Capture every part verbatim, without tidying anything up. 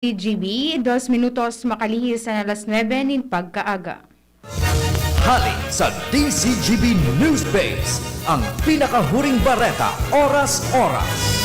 G B, dos minutos makalihis an alas nuebe nin pagkaaga. Hali sa D Z G B News Base, ang pinakahuring bareta, oras-oras.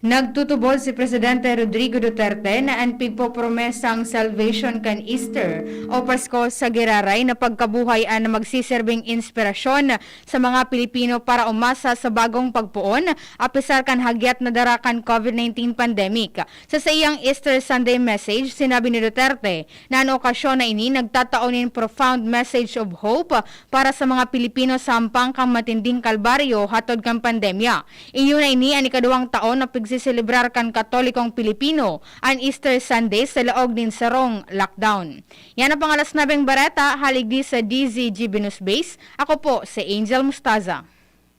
Nagtutubod si Presidente Rodrigo Duterte na an pigpopromesang salvation kan Easter o Pasko sa giraray na pagkabuhay an magsiserbing inspirasyon sa mga Pilipino para umasa sa bagong pagpoon, apisar kan hagyat na dara kan COVID nineteen pandemic. Sa saiyang Easter Sunday message, sinabi ni Duterte na an okasyon na ini nagtatao nin profound message of hope para sa mga Pilipino sa hampang kan matinding kalbaryo hatod kan pandemya. Iyo na ini an ikaduwang taon na pigseselebrar kan Katolikong Pilipino an Easter Sunday sa laog nin sarong lockdown. Yan ang pangalas nabeng bareta, haligdi sa D Z G B News Base. Ako po si Angel Mustaza.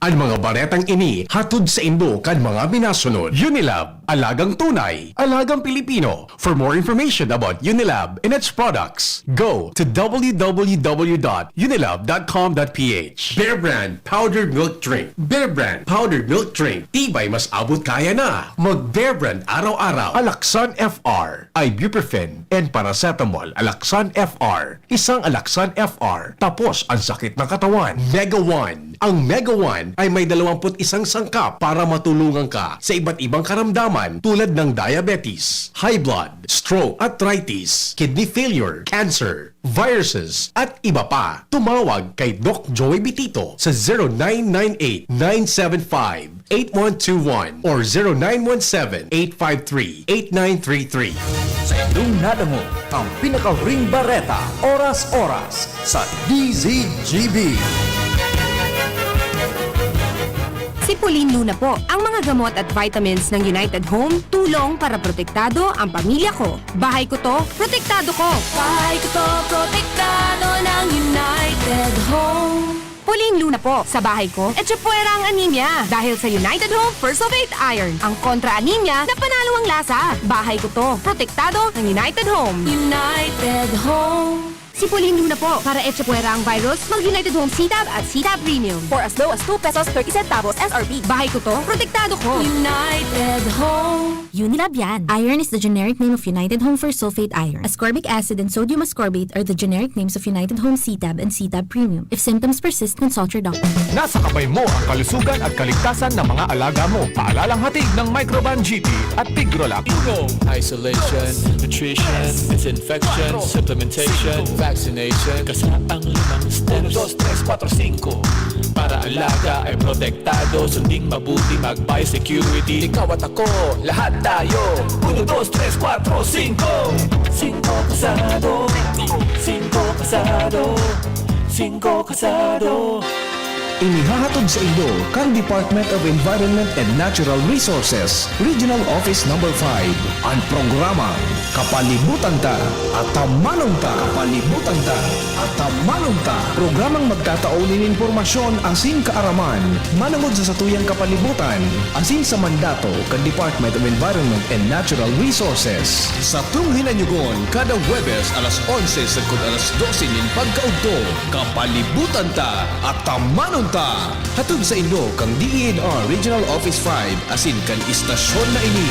An mga baretang ini hatod saindo kan mga minasunod: Unilab, alagang tunay, alagang Pilipino. For more information about Unilab and its products, go to w w w dot unilab dot com dot p h. Bear Brand Powdered Milk Drink. Bear Brand Powdered Milk Drink. Tibay mas abot kaya na. Mag Bear Brand araw-araw. Alaxan F R, ibuprofen, and paracetamol. Alaxan F R. Isang Alaxan F R, tapos ang sakit ng katawan. Mega One. Ang Mega One ay may dalawampu't isang sangkap para matulungan ka sa iba't ibang karamdaman tulad ng diabetes, high blood, stroke, arthritis, kidney failure, cancer, viruses, at iba pa. Tumawag kay Doc Joey Bitito sa zero nine nine eight nine seven five eight one two one or zero nine one seven eight five three eight nine three three. Sa inyong nadangog, ang pinakahuring bareta, oras-oras, sa D Z G B. Si Pauline Luna po. Ang mga gamot at vitamins ng United Home, tulong para protektado ang pamilya ko. Bahay ko to, protektado ko. Bahay ko to, protektado ng United Home. Pauline Luna po. Sa bahay ko, etchepuera ang anemia. Dahil sa United Home First of Eight Iron, ang kontra anemia na panalo ang lasa. Bahay ko to, protektado ng United Home. United Home. Si Pauline Luna po. Para etchepuera ang virus, mag United Home C-Tab at C-Tab Premium. For as low as two pesos thirty centavos S R P. Bahay ko to, protektado ko. United Home. Unilab yan. Iron is the generic name of United Home First Sulfate Iron. Ascorbic acid and sodium ascorbate are the generic names of United Home C-Tab and C-Tab Premium. If symptoms persist, consult your doctor. Nasa kamay mo ang kalusugan at kaligtasan ng mga alaga mo. Paalalang hatid ng Microban G T at Tigrolac. Isolation, nutrition, disinfection, supplementation, vaccination. Kasaang limang steps. Uno, dos, tres, kuwatro, singko. Para alaga ay protektado, sunding mabuti, mag-biosecurity. Ikaw at ako, lahat tayo. Uno, dos, tres, kuwatro, singko. Singko kasado. Singko kasado. Singko kasado. Inihahatod sa inyo kan Department of Environment and Natural Resources, Regional Office Number Five, an programang Kapalibutan Ta, Atamanon Ta. Kapalibutan Ta, Atamanon Ta. Programang magtatao nin impormasyon asin kaaraman manongod sa satuyang kapalibutan asin sa mandato kan Department of Environment and Natural Resources. Satong hinanyugon kada Huwebes alas onse sagkod alas dose nin pagkaudto, Kapalibutan Ta, Atamanon Ta. Hatod sa inyo kan D E N R Regional Office Five asin kan istasyon na ini.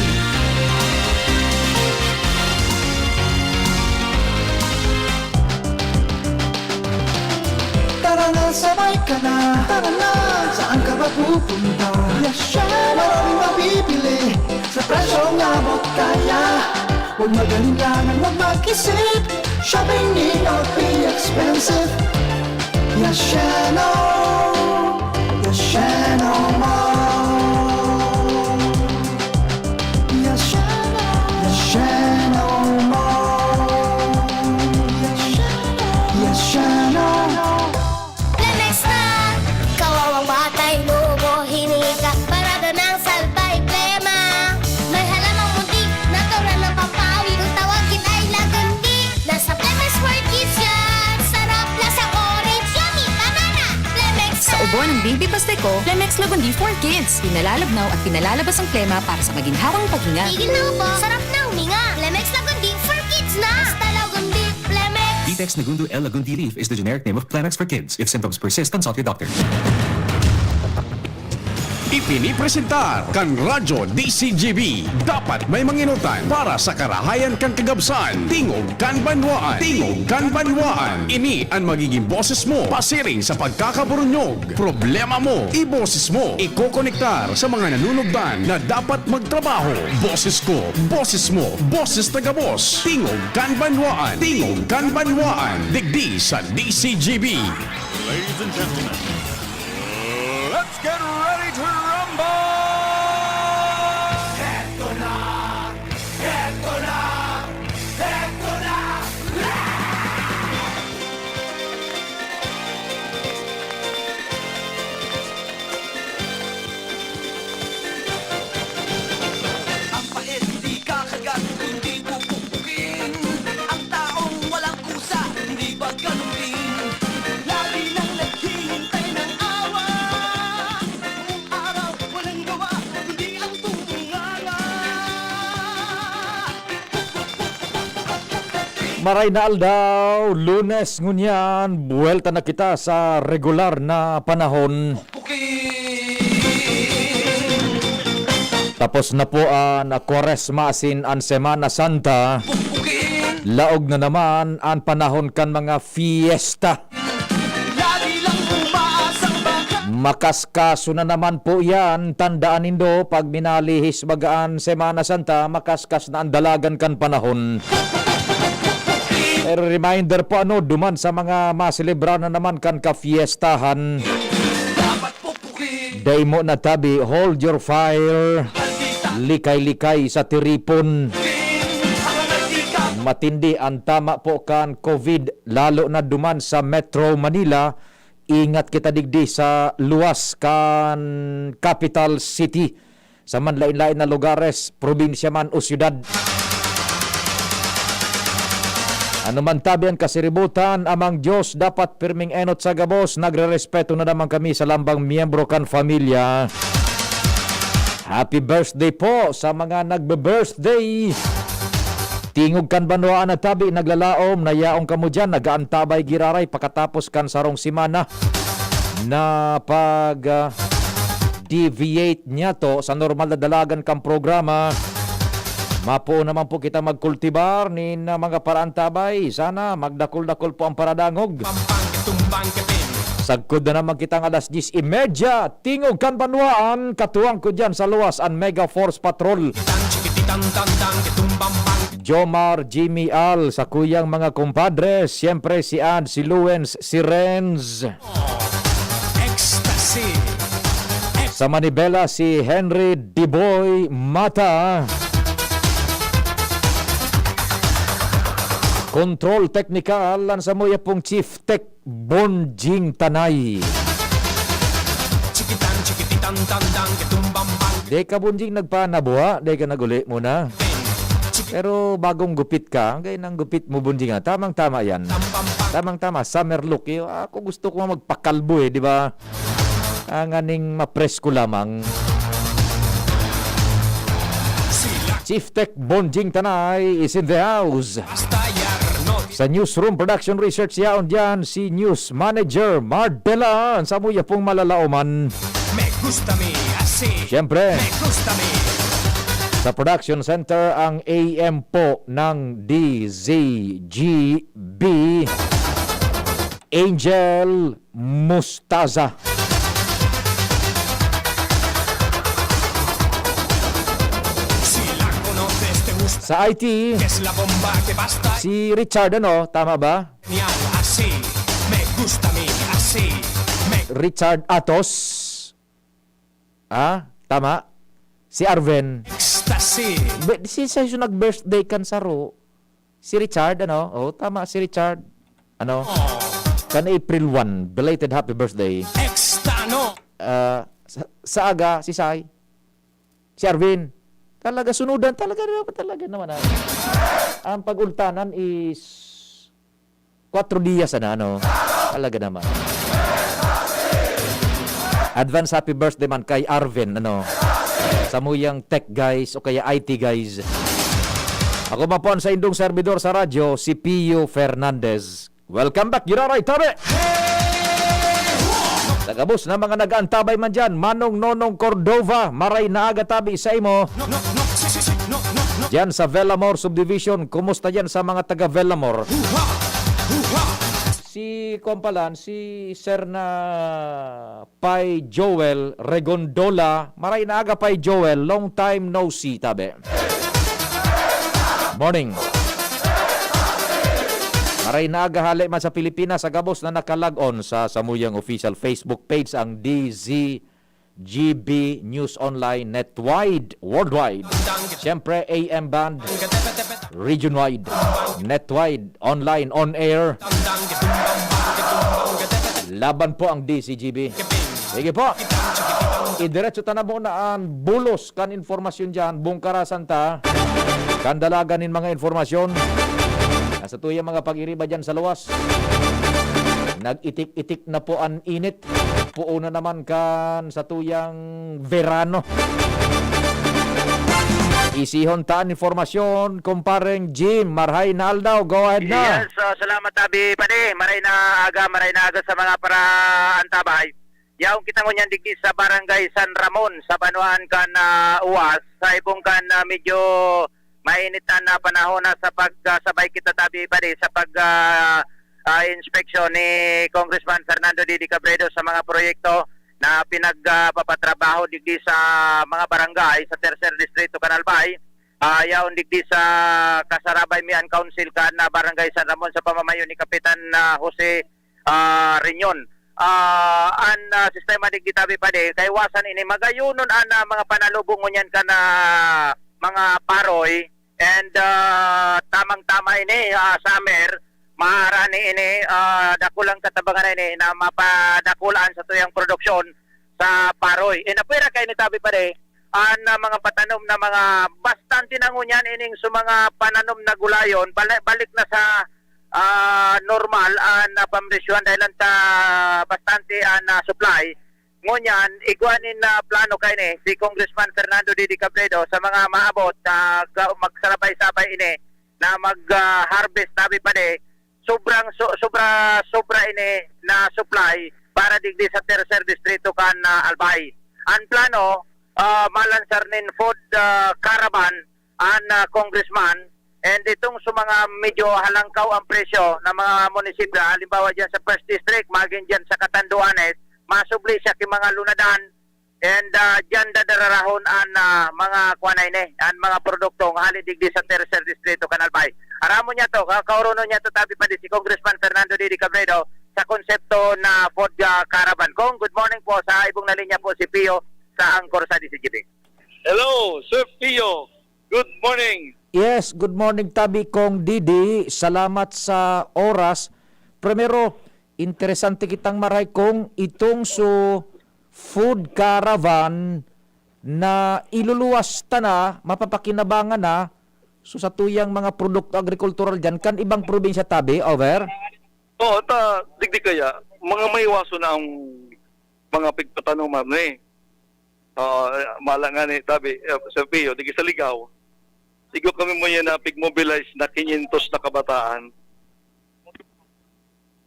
Tara na, sabay ka na. Tara na, saan ka ba pupunta? Yasha! Maraming mabibili sa presyong abot kaya. Huwag mag-alinlangan, huwag mag-isip. Shopping need not be expensive. Yashano, Yashano Mall. Yashano, Yashano Mall. Yashano, Yashano. Lemex na! Kawawang batay, nubo, hinika, parada ng salbay, plema. May halamang muntik, natural na pampawi, kung tawagin ay lagundi. Nasa Lemex for Kids yan! Sarap, lasa orange, yummy, banana! Lemex Sa na! Ubo ng Baby Pasteco, Lemex Lagundi for Kids. Pinalalabnaw at pinalalabas ang plema para sa maginhawang paghinga. Tigil na ubo, sarap na huminga. Lemex Lagundi for Kids na! Basta Lagundi, Lemex! Vitex Negundo L Lagundi Leaf is the generic name of Clemex for kids. If symptoms persist, consult your doctor. Ipinipresentar kan Radyo D C G B. Dapat may mangenotan para sa karahayan kan kagabsan. Tingog kan banwaan. Tingog kan banwaan. Ini an magiging boses mo pasiring sa pagkakaburunyog. Problema mo, iboses mo. Ikokonektar sa mga nanunugdan na dapat magtrabaho. Boses ko, boses mo, boses na gabos. Tingog kan banwaan. Tingog kan banwaan. Digdi sa D C G B. Ladies and gentlemen, let's get ready to rumble! Eto na! Eto na! Eto na! Ang pait, di kakagat, kundi pupukpukin. Ang taong walang kusa, hindi pagkalumpin. Lagi nang naghihintay ng awa. Buong araw, walang gawa, kundi ang tumunganga. Maray na aldaw, Lunes ngunyan, buwelta na kita sa regular na panahon. Tapos na po an Kwaresma asin an Semana Santa. Laog na naman an panahon kan mga fiesta. Makaskaso na naman po yan. Tandaan nindo, pag minalihis baga an Semana Santa, makaskas na an dalagan kan panahon. Pero reminder po, ano, duman sa mga maselebrar na naman kan kafiestahan. Dai mo na tabi, hold your fire. Likay-likay sa tiripon. Matindi an tama po kan COVID, lalo na duman sa Metro Manila. Ingat kita digdi sa luwas kan capital city. Sa manlain-lain na lugares, probinsya man o syudad. Ano man tabi an kasiributan, Amang Diyos dapat pirming enot sa gabos, nagrerespeto na naman kami sa lambang miyembro kan familya. Happy birthday po sa mga nagbe-birthday. Tingog kan banwaan na tabi, naglalaom na yaon kamo diyan, nag-aantabay giraray pakatapos kan sarong semana na pag, ah, deviate niyato sa normal na dalagan kan programa. Mapoon naman po kita magkultibar nin, ah, mga paraantabay. Sana magdakul-dakul po ang paradangog. Sagkod na naman kitang alas diyes y media. Tingog kan banwaan, katuwang ko diyan sa luwas an Mega Force Patrol. Jomar, Jimmy Al, sa kuyang mga kumpadres, siyempre si Ad, si Luens, si Renz. Ecstasy. Sa manibela, si Henry Diboy Mata. Control technical, an samuya pong Chief Tech, Bonjing Tanay. Chikitan, chikititan, tandang, kitumbambang. Di ka, Bonjing, nagpanabuha? Di ka naguli muna? Pero bagong gupit ka, ang gaya ng gupit mo, Bonjing, ah. Tamang-tama yan. Tamang-tama, summer look. Yung, ako gusto ko magpakalbo eh, di ba? Tanganing mapresko lamang. Chief Tech Bonjing Tanay is in the house. Sa Newsroom Production Research yaon diyan si News Manager Mardela. An samuya pong malalaoman. Me gusta mi, así. Siyempre. Me gusta mi. Sa Production Center, ang A M po ng D Z G B, Angel Mustaza. Sa I T, si Richard, ano? Tama ba? Richard Atos. Ah, tama? Si Arven. Be, si Session nag-birthday kan saro. Si Richard, ano? Oh, tama, si Richard. Ano? Kan April one, belated happy birthday. Extra, no? Ah, sa, sa aga, si Sai. Si Arvin. Talaga, sunudan. Talaga naman, talaga naman, ah. Ang pag-ultanan is kwatro dias, ano, ano. Talaga naman. Advance happy birthday man kay Arvin, ano. Samuyang tech guys o kaya I T guys. Ako man po ang saindong servidor sa radyo, si Pio Fernandez. Welcome back, Giraray Tabi! Sa gabos na mga nag-aantabay man dyan, Manong Nonong Cordova, maray na aga tabi sa imo. Diyan sa Velamor Subdivision, kumusta diyan sa mga taga Velamor? Si Kompalan, si Sir na Pay Joel Regondola, maray na aga Pay Joel, long time no see, tabi. Morning. Maray na aga hale man sa Pilipinas, sa gabos na nakalag-on sa samuyang official Facebook page ang D Z G B News Online Netwide Worldwide. Siyempre, A M band, region-wide, netwide, online, on air. Laban po ang D Z G B. Sige po. Idiretso ta na muna ang bulos kan informasyon dyan. Bungkarasan ta. Kandalagan nin mga informasyon. Nasa tuyang mga pag-iriba dyan sa luwas. Nag-itik-itik na po ang init. Puo na naman kan sa tuyang verano. Isihon ta an informasyon, kumpareng Jim. Marhay na aldaw. Go ahead na. Yes, ah, salamat, Abi Padi. Maray na aga, maray na aga sa mga paraantabay. Yaon kita ngunyan digdi sa Barangay San Ramon, sa banwaan kan, ah, Uwas, sa ibong kan, ah, medyo mainit na panahon na sa pag, ah, sabay kita tabi pa di sa pag, ah, ah, inspeksyon ni Congressman Fernando Didi Cabredo sa mga proyekto na pinag, ah, papatrabaho digdi sa mga barangay sa Tercer Distrito kan Albay. Ah, yaon digdi sa kasarabay mi an council kan, ah, Barangay San Ramon sa pamamayo ni Kapitan, ah, Jose, ah, Reunion. Ah, an, ah, sistema digdi tabi pa di, kaiwasan ini, magayonon an, ah, mga panalubong ngunyan kan, ah, mga paroy. And, ah, tamang-tama ini, ah, summer, maarani ini, ah, dakulang katabangan na ini na mapadakulaan sa tuyang produksyon sa paroy. Inapwera kay ni tabi pa di, an, ah, mga patanom na mga bastante na ngunyan ining sa mga pananom na gulayon, bali-, balik na sa, ah, normal an, ah, pampresyohan dahil ang ta-, bastante an, ah, supply. Ngunyan, igwa nin, ah, plano kaini si Congressman Fernando Didi Cabredo sa mga maabot sa ga-, magsarabay-sabay ini na mag, ah, harvest tabi pa di, sobrang so-, sobra, sobra ini na supply para digdi sa Tercer Distrito kan, ah, Albay. Ang plano, ah, malansar nin food, ah, caravan an, ah, congressman, and itong sa mga medyo halangkaw ang presyo ng mga munisipyo, halimbawa diyan sa First District, magin diyan sa Catanduanes, masubli siya ki mga lunadan, and, ah, diyan dadararahon an, ah, mga kuwan na ini, an mga produktong hali digdi sa Tercer Distrito kan Albay. Aramon niya to, ka-, kaurunon niya to, tabi pa di si Congressman Fernando Didi Cabredo sa konsepto na food, ah, caravan. Kong, good morning po, sa ibong na linya po si Pio sa Angkor sa D C G B. Hello, Sir Pio. Good morning. Yes, good morning, tabi kong Didi. Salamat sa oras. Primero, interesante kitang maray kung itong so food caravan na iluluwas ta na, mapapakinabangan na, so sa tuyang mga produkto agrikultural dyan, kan ibang probinsya tabi, over? Oo, ta, digdi kaya, mga maiwaso na ang mga pigpatanuman, eh. Ah, mala nga ni tabi, eh, Sir Pio, digdi sa Ligao, igwa kami mo yan na pig-mobilize na quinientos na kabataan.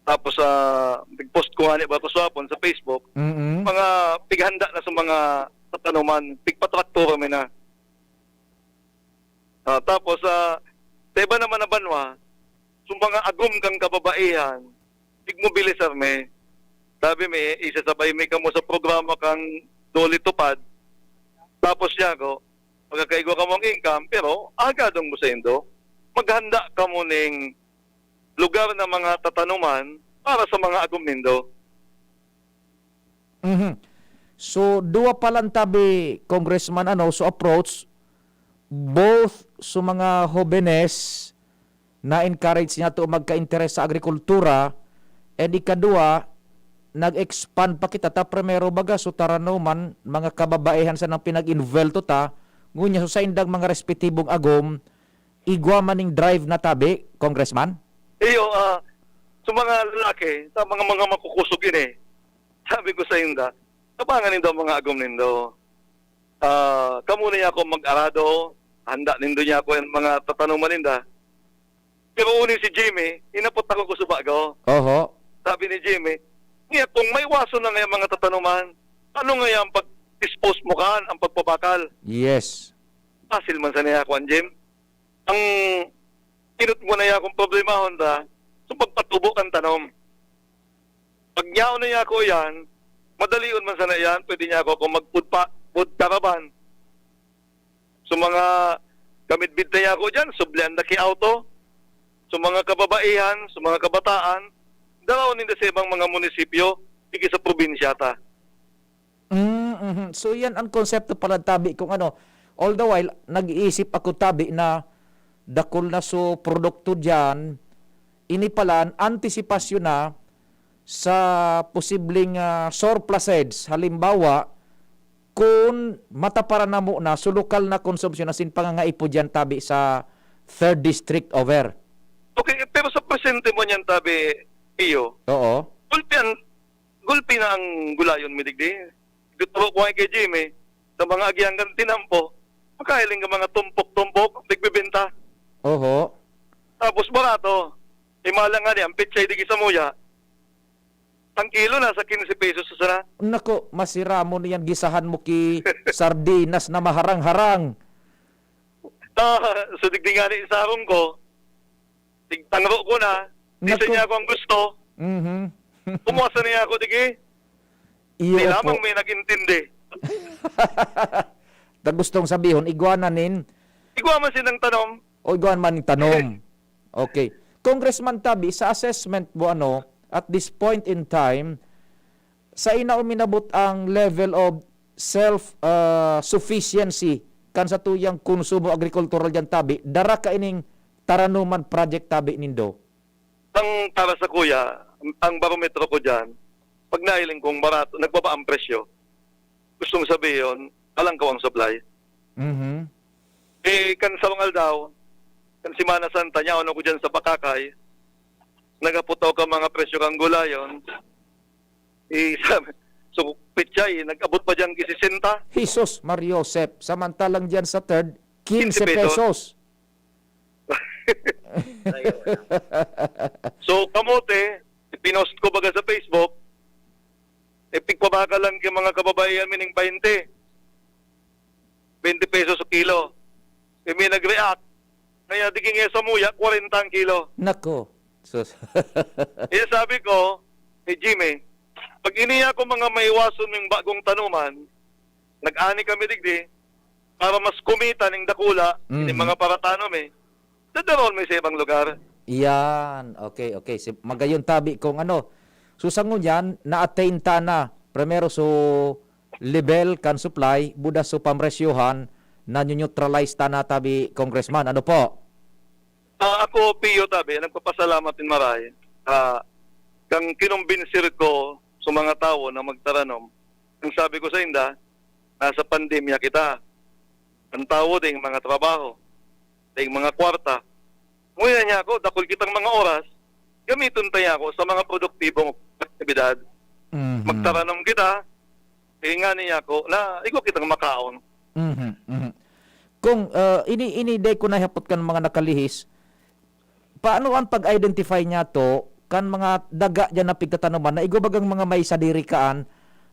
Tapos, ah, nag-post ko nga ni Bato Swapon sa Facebook, Mm-mm. mga pighanda na sa mga tatanuman, pigpatraktura mi na. Ah, tapos, ah, sa iba naman na banwa, sa mga agom kang kababaihan, pigmobilisar mi. Sabi mi, isasabay mi kamo sa programa kang Dole Tupad. Tapos siya ko, magkakaigwa kamo ang income, pero agadong mo sa indo. Maghanda kamo ning lugar na mga tatanuman para sa mga agom nindo. Mhm. So, duwa pa lang tabi, Congressman, ano, so approach, both sa mga hobenes, na-encourage niya to magka-interes sa agrikultura, and ikaduwa, nag-expand pa kita, ta primero baga, so taranuman, mga kababaihan sa nang pinag-involve ta, ngunya so saindang mga respetibong agom, igwa man ning drive na tabi, Congressman? Iyo, ah, sa mga lalaki, sa mga, mga makukusog ini, sabi ko sa inda, tabangan nindo ang mga agom nindo. Ah, kamo na ako mag-arado, handa nindo niya ako yung mga tatanuman ninda. Pero uni si Jimmy, inapot ako ko suba ko. Oho. Sabi ni Jimmy, Kaya kung maiwason na ngaya mga tatanuman, ano ngaya ang pag-dispose mo kaan, ang pagpabakal? Yes. Basil man sana ako, Anjem. Ang inot mo na akong problemahon ta, so pagpatubo kan tanom. Pag yaon na ako yan, madalion man sana yan, pwede niya ako kung mag-food pa, food caravan. So mga kamidbid na ako dyan, sublian na ki auto. So mga kababaihan, so mga kabataan, daraon ninda sa ibang mga munisipyo, digi sa probinsya ta. Mm, mhm. So, yan ang konsepto pala tabi kung ano. All the while, nag-iisip ako tabi na dakul na so produkto diyan, ini pala, antisipasyon na sa posibleng, ah, surplusage. Halimbawa, kung mataparan na muna, so lokal na konsumpsyon asin pangangaipo diyan tabi sa third district over. Okay, pero sa presente mo niyan tabi, Iyo, Oo. gulpian, gulpi na ang gulayon mi digdi. Guturo ko kay Jimmy, sa mga agyang kan tinampo, makahiling ka mga tumpok-tumpok, nagbebenta. Oho. Tapos barato. Imala nga ni, ang pechay digi sa muya, ang kilo nasa quince pesos sa sana. Nako, masira mo niyan, gisahan mo ki sardinas na maharang-harang. Ah, so digdi nga ni isarong ko, tigtangro ko na, di Nako. sa niya ako ang gusto. Mhm. Kumuha sa niya ako, digi. Iyo Di po. lamang may nag-intindi. Ta gustong sabihon, igwa na nin Igwa man sinang tanom. O igwa man ning tanom. Okay. Congressman Tabi, sa assessment mo, ano, at this point in time, sa ina uminabot ang level of self, ah, sufficiency kan sa tuyang konsumo agrikultural diyan, Tabi, dara ka ining taranuman project, Tabi, nindo? Ang para sa kuya, ang barometro ko diyan, pag nahiling kong barato, nagbaba ang presyo, gustong sabihin, kalangkaw ang supply. Mhm. Eh, kan sarong aldaw, kan Semana Santa, nyaon ako diyan sa Bakakay, nagapot ako ka mga presyo kang gulayon, eh, sabi, so, pechay, nag-abot pa diyan ki sesenta. Jesus, Mar Joseph, samantalang diyan sa third, quince Quince pesos. pesos. So, kamote, pinost ko baga sa Facebook, eh, pigpabakal lang yung mga kababaihan mi ning baynte. Baynte pesos sa kilo. Eh, may nag-react. Kaya di kaya sa muya, kwarenta ang kilo. Nako. Sus. Kaya sabi ko, eh, Jimmy, pag iniya ko mga maiwason yung bagong tanuman, nag-ani kami digdi, para mas kumita ning dakula, Mhm. ning mga paratanom eh. Dadaron mi sa ibang lugar. Iyan. Okay, okay. Si, magayon tabi kung ano. So, sa ngunyan, na-attain ta na. Primero, so, level kan supply, buda so pamresyohan, na-neutralize ta na tabi, Congressman. Ano po? Ah, ako, Pio, tabi, nagpapasalamat din maray. Ah, kang kinumbinsi ko sa mga tawo na magtaranom, ang sabi ko sa inda, nasa pandemya kita. Ang tawo ding mga trabaho, ding mga kwarta. Nguya niya ako, dakul kitang mga oras, gamiton tayo ako sa mga produktibong aktibidad. Mhm. Magtaranom kita, eh, nga niya ako, na igwa kitang makaon. Mhm, mhm. Kung, ah, ini, ini, day ko nahapot kan mga nakalihis, paano ang pag-identify niya to kan mga daga diyan na pigtatanuman na igwa bagang mga may sadiri kaan?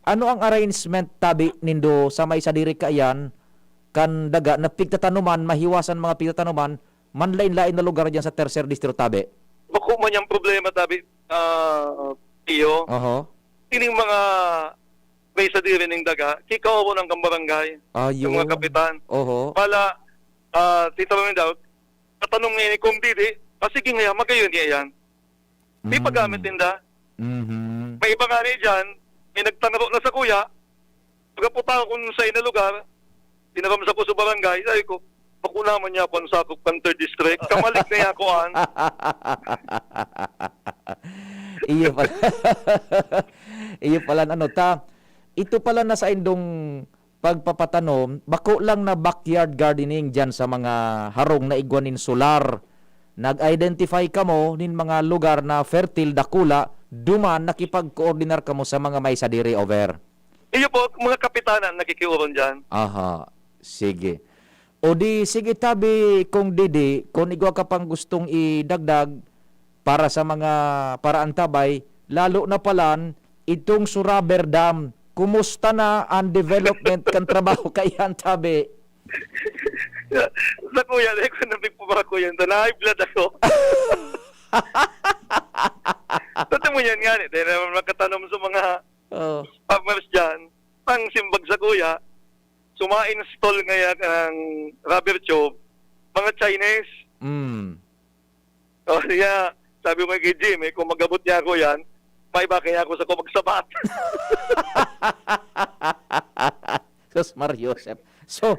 Ano ang arrangement tabi nindo sa may sadiri kaiyan kan daga na pigtatanuman, mahiwasan mga pigtatanuman, manlain-lain na lugar diyan sa tercer distrito tabi? Bako man yang problema tabi, ah, Pio. Oho. Ining mga may sadiri ning daga, kikaoron ang kambarangay, Ayun. yung mga kapitan. Oho. Pala, ah, titaronin daw, tatanong ngayon kung didi, ah, sige nga yan, magayon niya yan. May Mm. paggamit ninda. Mhm. May iba nga ni dyan, may nagtanaro na sa kuya, pagkapunta ko kung sa ina lugar, tinaram sa ko sa barangay, sabi ko, "Bako naman niya ako ang sakop kan third district, kamalig na niya ako an." Iyo pala. Iyo pala, ano, ta, ito pala na sa indong pagpapatanom, bako lang na backyard gardening diyan sa mga harong na igwa nin solar. Nag-identify kamo nin mga lugar na fertile, dakula, duman nakipag-koordinar kamo sa mga may sadiri over. Iyo po, mga kapitana nakikiuron diyan. Aha, sige. O di, sige tabi, kung didi, kung igwa ka pang gustong idagdag para sa mga paraantabay, lalo na palan, Itong sa rubber dam, kumusta na ang development kan trabaho kaiyan, tabi? Sa kuya, like ko nabig po mga kuya, na high blood ako. Totoo mo yan nga, eh. Dahil naman makatanom sa mga Oh. farmers dyan, ang simbag sa kuya, suma-install ngaya ng rubber tube, mga Chinese. Mm. O, siya, sabi mo kay Jimmy, kung magabot niya ako yan, maiba kaya ako sa kumagsabat. Sus, Mario Joseph. So,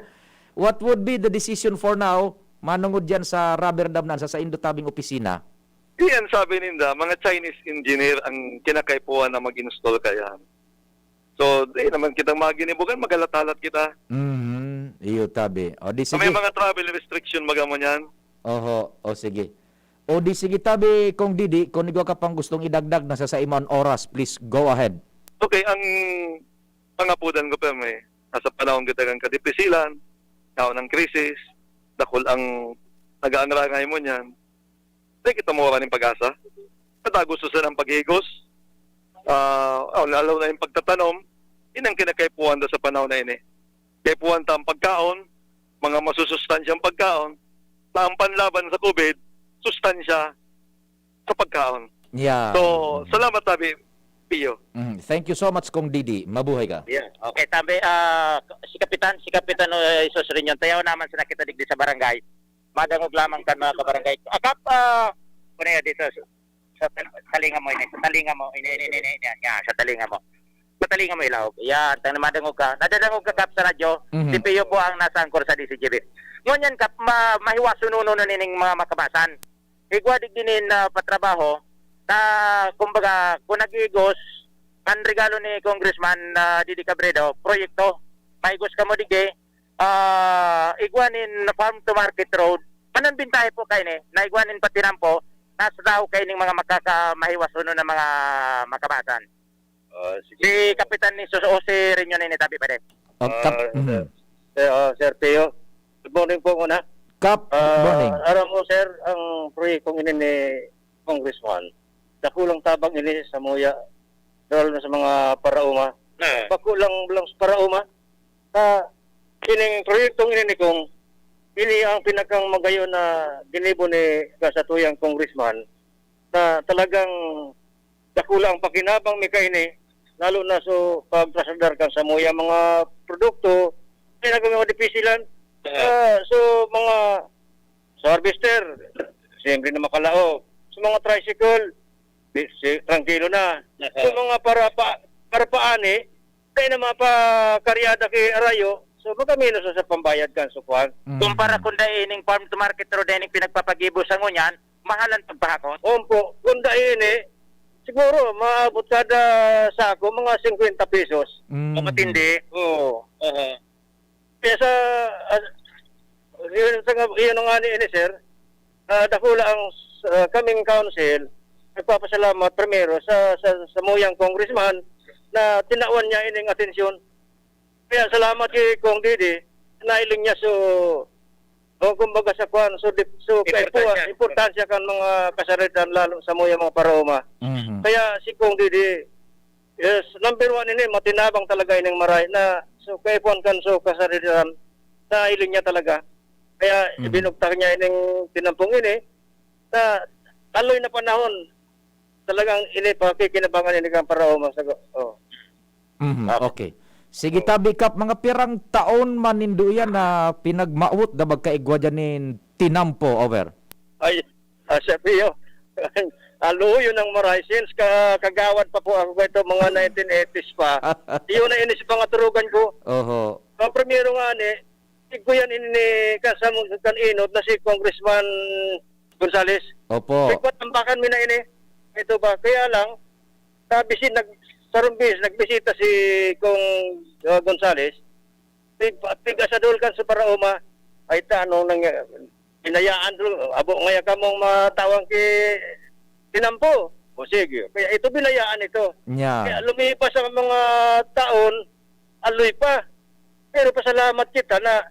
what would be the decision for now, manungod yan sa rubber dam na sa saindo tabing opisina? Iyan sabi ninda, mga Chinese engineer ang kinakaipuhan na mag-install kaya. So, di naman kitang maginibugan, magalat-alat kita. Mhm. Iyo, tabi. O, di Sa may sige. Mga travel restriction, baga mo niyan. Oho. O, sige. O, di sige, tabi, Kong Didi, kung igwa ka pang gustong idagdag na sa saiman oras, please go ahead. Okay, ang pangapudan ko, pero may nasa panahon kita kang kadipisilan, tao ng krisis, dakul ang nag-aangrangay mo niyan. Di kita mawara ng pag-asa. Matago sa ang paghigos, ah, oh, lalo na yung pagtatanom, yun ang kinakaipuhan da sa panahon na ini. Kaipuhan ta ang pagkaon, mga masusustansyang pagkaon, na ang panlaban sa COVID, sustansya sa pagkaon. Yeah. So, salamat, Tabi Pio. Mm, thank you so much, Kong Didi. Mabuhay ka. Yeah. Okay, tabi, ah, si Kapitan, si Kapitan uh, Jesus Reunion, tayaw naman sa nakita digdi sa barangay. Madangog lamang kan mga kabarangay. Akap, ah, ano yan dito? Sa, sa tal- talinga mo, ini, sa talinga mo, ini, ini, ini, ini, yan, yan, sa talinga mo. Sa talinga mo, ilahog. Yan, tang madangog ka. Nadadangog ka, Kap, sa radyo. Mhm. Si Pio po ang nasa angkor sa D C G B. Ngunyan, Kap, ma, mahiwaso nuno na nining mga makabasan. Igwa digdi nin ah, patrabaho, ta, kumbaga, kung nag-igos, ang regalo ni Congressman ah, Didi Cabredo, proyekto, maigos kamo digdi, ah, igwa nin farm to market road, manan bintahe po kayo ni, na igwa nin patinampo, nasa tao kayo ning mga makaka, mahiwas uno na mga makabasan. Ah, sige. Si Kapitan ni Sus o si Renyo na initabi pa din. O, kap- Ah, mhm. Eh, ah, Sir Pio, good morning po muna. Kap, Ah, morning. Aram mo, sir, ang proyektong ini ni Congressman, dakulang tabang ini sa muya, lalo na sa mga parauma. Ah. Bako lang, lang sa parauma. Sa ining proyektong ini ni Kong, ini ang pinakang magayon na ginibo ni kasatuyang congressman na talagang dakula ang pakinabang mi kaini, lalo na so pagtrasladar kan samuya mga produkto, ay nagmamahal dipisilan. Ah, so mga sa harvester, siyempre na makalaog. Sa mga tricycle, di, si, tranquilo na. So mga para pa, para paani, kaya na mga pakaryada kay Arayo, so magaminos na sa pambayad kan sukwan. Mm. Kumpara kung dai ining farm to market road na ining pinagpapagibo sa ngunyan, mahal ang pagpahakot. Ompo, kung dai ini, siguro maabot kada sako mga singkwenta pesos. Mm. Matindi. Oo. Oo. Kaya sa, ah, yun, sa, yun nga ni ini, sir, ah, dakula ang ah, kaming council, nagpapasalamat primero sa, sa, sa muyang congressman na tinawan niya ining atensyon. Kaya salamat kay Kong Didi, nailing niya so, o kumbaga sa kwan, so, dip, so Importansya. kaipuhan, importansya kan mga kasaritan, lalo sa muyang mga parauma. Mhm. Kaya si Kong Didi, yes, number one ini, matinabang talaga ining maray na so kaipuhan kan so kasaritan, nailing niya talaga. Kaya Mhm. ibinugtak niya ining tinampong ini, sa aloy na panahon, talagang ini pakikinabangan ini kan paraoma sa, oh. Mhm, okay. Sige, tabi, Kap, mga pirang taon man nindo yan na pinagmawot na magkaigwa dyan nin tinampo, over? Ay, ah, Sir Pio, aluyo ng maray. Since ka, kagawad pa po ako, ito mga nineteen eighties pa. Yun na inis pangaturugan ko. Oho. Ang primero nga ni, tigkuyan ini ni kan, kan inot na si Congressman Gonzales. Opo. Nagpatambakan mi na ini. Ito ba? Kaya lang, sa bisin, nag, sarong bis, nagbisita si Kong ah, Gonzales. Tig, tig asadol kan sa paraoma. Ay ta, anong nangyari? Hinayaan to. Abo ngaya kamong matawang ki tinampo. O sige. Kaya ito binayaan ito. Nya. Kaya lumipas ang mga taon, aloy pa. Pero pasalamat kita na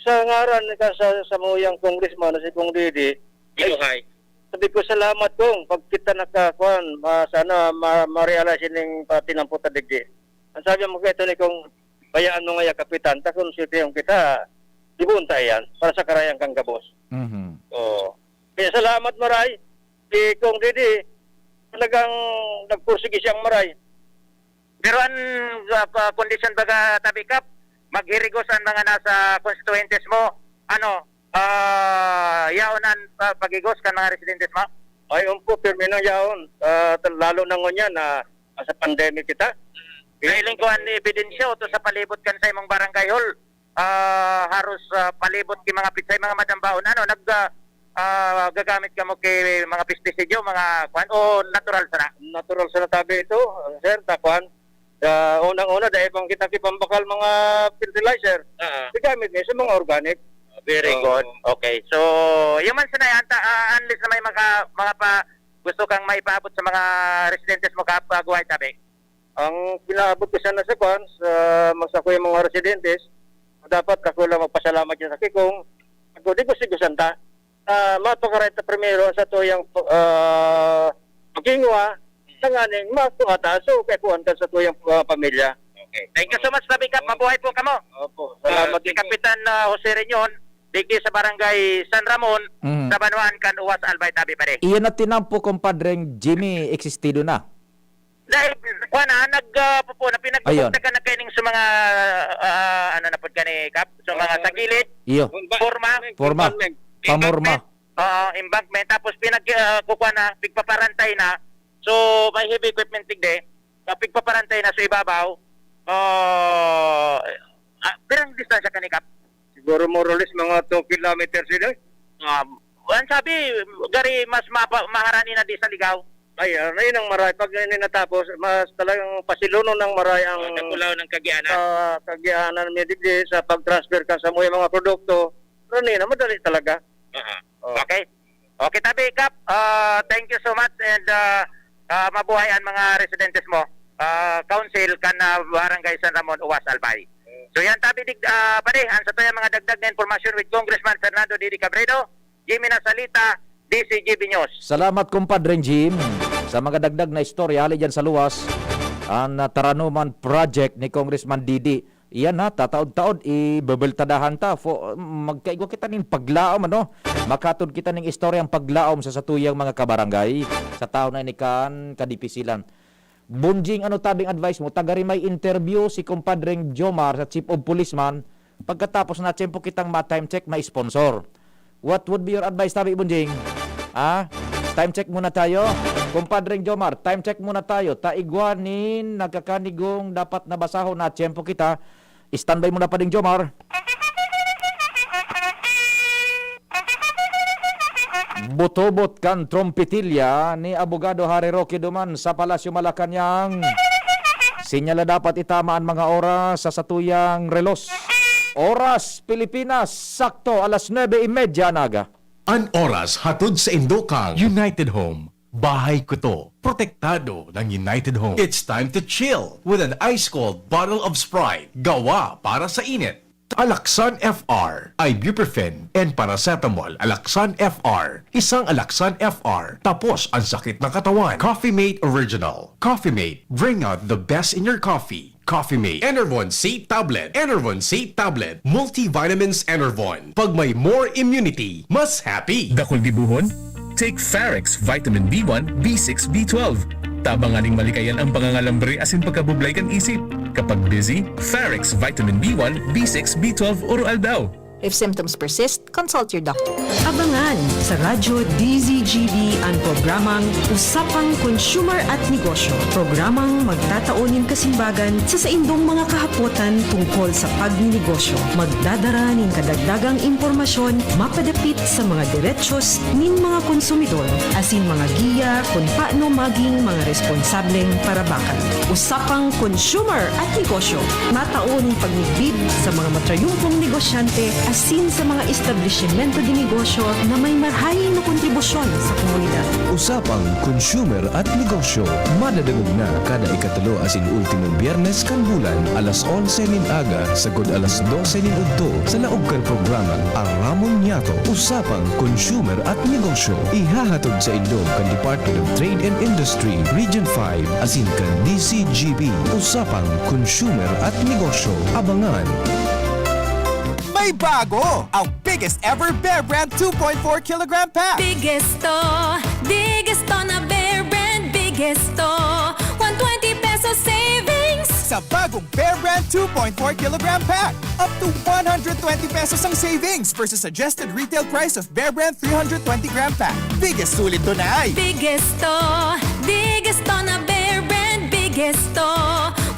sa ngaran ni ka sa samuyang congressman na si Kong Didi, Binuhay. Sabi ko, "Salamat, Kong, pag kita nakakuan, ma-, sana ma-, ma-realize ining patinampo ta digdi." Ang sabi mo kay Tony, "Kung bayaan mo ngaya, Kapitan, ta kung siyempre yung kita, ibuon ta yan para sa karayan kan gabos." Mhm. Oo. Kaya salamat, maray. Si Kong Didi, talagang nagpursige siyang maray. Pero an, ah, pa-, kondisyon baga, Tabi Kap, maghirigos an mga nasa konstituyentes mo, ano, ah, yaon an pa-, paghigos kan mga residentes mo? Ay, oon po, pirmi nang yaon. Ah, tal-, lalo na ngunyan na nasa pandemic kita. Nahiling ko an ebidensya oto sa palibot kan sa imong barangay hall. Ah, haros, ah, palibot ki mga pitsay, mga madambaon. Ano, nag, ah, ah, gagamit kamo ki mga pestisidyo, mga kwan, o natural sana? Natural sana tabi ito, sir, ta kwan. Ah, unang-una, dahil bang kita kipambakal mga fertilizer, Ah. Gagamit niya sa mga organic. Very Oo. good. Okay. So, yun man sana, anta-, ah, unless na may maka-, mga pa, gusto kang maipaabot sa mga residentes mo, Kap, ah, Guhay Tabi? Ang pinaabot ko sana sa kwan, sa, sa kuyang mga residentes, dapat ako lang magpasalamat dyan sa Kikong. Ako, di ko sigusan ta. Ah, mapakaray ta primero sa tuyang, ah, pagkingwa, tanganing makuha ta. So, kaya kuhan ta sa tuyang, ah, pamilya. Okay. Thank you so much, Tabi Kap. Mabuhay po kamo. Opo. Ah, Salamat si din po. Kapitan, ah, Jose Reñon, digdi sa Barangay San Ramon, Mhm. sa Banwaan kan Uwas Albay Tabi, pare. Iyan na tinampo, Compadreng Jimmy, existido na. Dahil, kuwan na, nag, ah, pupo na, Ayun. pinagbubugtakan na kaining sa mga, ah, ano na pod gani, Kap? So, mga Ah, sa gilid, Iyo. Forma. Forma. Embankment. Pamorma. Embankment. Oo, embankment. Tapos pinag, ah, kukuha na, pigpaparantay na. So, may heavy equipment tigde. So, pigpaparantay na sa ibabaw. Ah, ah, pirang distansya ka ni, Kap? Siguro more or less mga two kilometers yun, eh. Um, ang sabi, gari mas mapa-, maharani na di sa ligaw. Ay, ah, na yun ang maray. Pag yun natapos, mas talagang pasilunon ng maray ang Ah, dakulaw ng kagianan. sa kagianan, may digdi sa pag-transfer ka sa mga, mga produkto. Rani na, madali talaga. Aha. Oh. Okay. Okay, Tabi Kap, ah, thank you so much and, ah, ah, mabuhay ang mga residentes mo. Ah, Council kan, ah, Barangay San Ramon, Uwas, Albay. So yan, Tabi Dig-, ah, pare, ang sa tuyang mga dagdag na impormasyon with Congressman Fernando Didi Cabredo, Jimmy Nasalita, D C G B News. Salamat, Compadre Jim, sa mga dagdag na istorya hali dyan sa luwas, ang, ah, Taranuman Project ni Congressman Didi. Iyan na, tataod-taod, ibebeltadahan ta. Fo-, magkaigwa kita nin paglaom, ano? Makatod kita ning istoryang paglaom sa satuyang mga kabarangay, sa taon na ini kan kadipisilan. Bonjing, ano tabing advice mo? Tagari may interview si Compadreng Jomar sa Chief of Police man. Pagkatapos na, tiyempo kitang ma-time check, ma-sponsor. What would be your advice, Tabi Bonjing? Ah? Time check muna tayo. Compadreng Jomar, time check muna tayo. Ta igwa nin nagkakanigong dapat na basahon na tiyempo kita. Standby muna pa ding Jomar. Butobot kan trompetilya ni Abogado Harry Roque duman sa Palasyo Malacañang. Sinyal na dapat itama an mga oras sa satuyang relos. Oras Pilipinas, sakto alas nuebe y media na aga. An oras hatod sa indo kang United Home. Bahay ko to. Protektado ng United Home. It's time to chill with an ice-cold bottle of Sprite. Gawa para sa init. Alaxan F R, ibuprofen, and paracetamol. Alaxan F R. Isang Alaxan F R. Tapos ang sakit ng katawan. Coffee Mate Original. Coffee Mate. Bring out the best in your coffee. Coffee Mate. Enervon C Tablet. Enervon C Tablet. Multivitamins Enervon. Pag may more immunity, mas happy. Dakul gibohon? Take Farex Vitamin B one, B six, B twelve. Tabangan ning malikayan ang pangangalambre asin pagkabublay kan isip. Kapag busy, Farex Vitamin B one, B six, B twelve, oro aldaw. If symptoms persist, consult your doctor. Abangan sa Radyo D Z G B an programang Usapang Consumer at Negosyo. Programang magtatao nin kasimbagan sa saindong mga kahapotan tungkol sa pagninegosyo. Magdadara nin kadagdagang impormasyon mapadapit sa mga derechos nin mga konsumidor asin mga giya kun paano maging mga responsableng parabakan. Usapang Consumer at Negosyo. Matao nin pagmidbid sa mga matrayumpong negosyante asin sa mga establisimento de negosyo na may marahay na kontribusyon sa komunidad. Usapang Consumer at Negosyo, madadangog na kada ikatulo asin ultimong Biyernes kan bulan, alas onse nin aga sagkod alas dose nin udto, sa laog kan programang Aramon Niyato, Usapang Consumer at Negosyo. Ihahatod saindo kan Department of Trade and Industry, Region five, asin kan D C G B, Usapang Consumer at Negosyo. Abangan! May bago! Ang biggest ever Bear Brand two point four kilogram pack! Biggest to, biggest to na Bear Brand, biggest to. One twenty peso savings! Sa bagong Bear Brand two point four kilogram pack, up to one hundred twenty pesos ang savings versus suggested retail price of Bear Brand three hundred twenty gram pack. Biggest sulit to na ay! Biggest to, biggest to na Bear Brand, biggest to.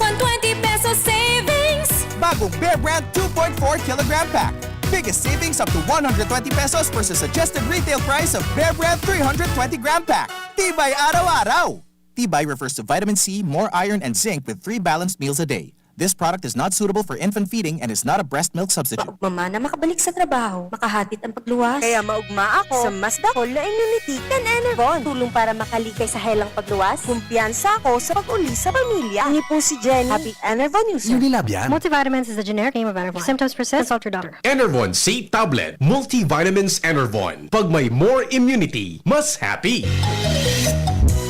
One twenty peso savings! Bagong Bear Brand two point four kilogram pack. Biggest savings up to one hundred twenty pesos versus suggested retail price of Bear Brand three hundred twenty gram pack. Tibay araw-araw! Tibay refers to vitamin C, more iron, and zinc with three balanced meals a day. This product is not suitable for infant feeding and is not a breast milk substitute. Maupma na makabalik sa trabaho, makahatid ang pagluwas. Kaya maugma ako sa mas dakul na immunity kan Enervon. Tulong para makalikay sa helang pagluwas. Kumpiyansa ako sa pag-uli sa pamilya. Ini po si Jenny, happy Enervon user. Unilab yan. Multivitamins is the generic name of Enervon. If symptoms persist, consult your doctor. Enervon C Tablet. Multivitamins Enervon. Pag may more immunity, mas happy.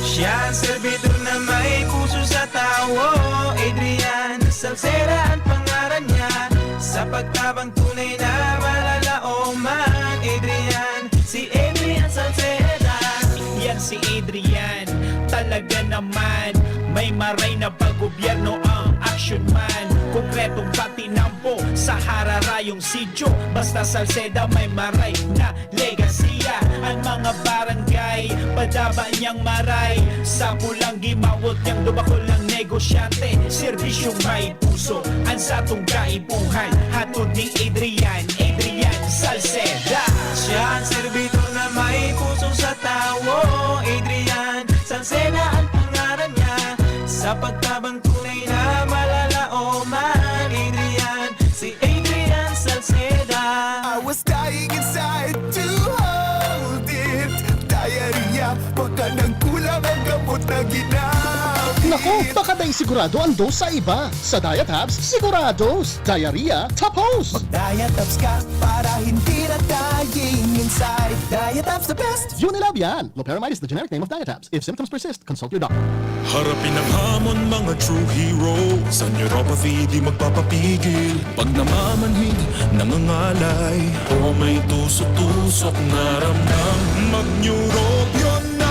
Siya ang servidor na may puso sa tawo. Adrian Salceda ang pangaran niya. Sa pagtabang tunay na malalaoman. Adrian, si Adrian Salceda. Yan si Adrian, talaga naman. May maray na pag-gobyerno ang aksyon man. Konkretong pagtinampo sa hararayong sityo. Basta Salceda may maray na legasiya. Ang mga barangay, padaba niyang maray. Sa pulang gimawot niyang dubakol ng negosyante. Serbisyong may puso, ang satong kaipuhan. Hatod ni Adrian, Adrian Salceda. Siya ang servidor na may puso sa tawo. Adrian Salceda ang pangaran niya. Sa pagtabang tunay na malalaoman. Adrian, si Adrian Salceda. I was dying inside to hold it. Diarrhea, baka nagkulang ang gamot na ginamit. Naku, baka dai sigurado ang dose sa iba. Sa Diatabs, sigurados. Diarrhea, tapos! Mag-Diatabs ka para hindi na dying inside. Diatabs the best! Unilab yan! Loperamide is the generic name of Diatabs. If symptoms persist, consult your doctor. Harapin ang hamon, mga true hero. Sa neuropathy, di magpapapigil. Pag namamanhid, nangangalay, o may tusok-tusok na ramdam, mag-Neurobion na!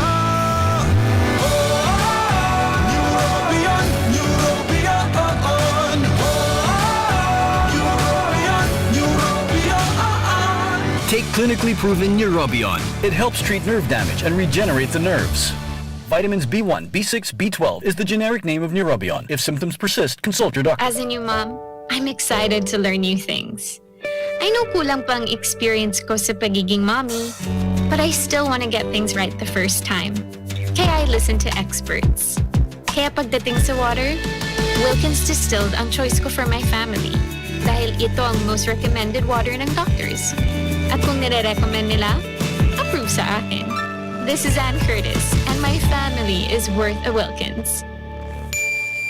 Oh, Neurobion, Neurobion, oh, oh. Neurobion, Neurobion, oh, oh. Take clinically proven Neurobion. It helps treat nerve damage and regenerate the nerves. Vitamins B one, B six, B twelve is the generic name of Neurobion. If symptoms persist, consult your doctor. As a new mom, I'm excited to learn new things. I know kulang pa ang experience ko sa pagiging mommy, but I still want to get things right the first time. Kaya I listen to experts. Kaya pagdating sa water, Wilkins Distilled ang choice ko for my family. Dahil ito ang most recommended water ng doctors. At kung nire-recommend nila, approve sa akin. This is Ann Curtis, and my family is worth a Wilkins.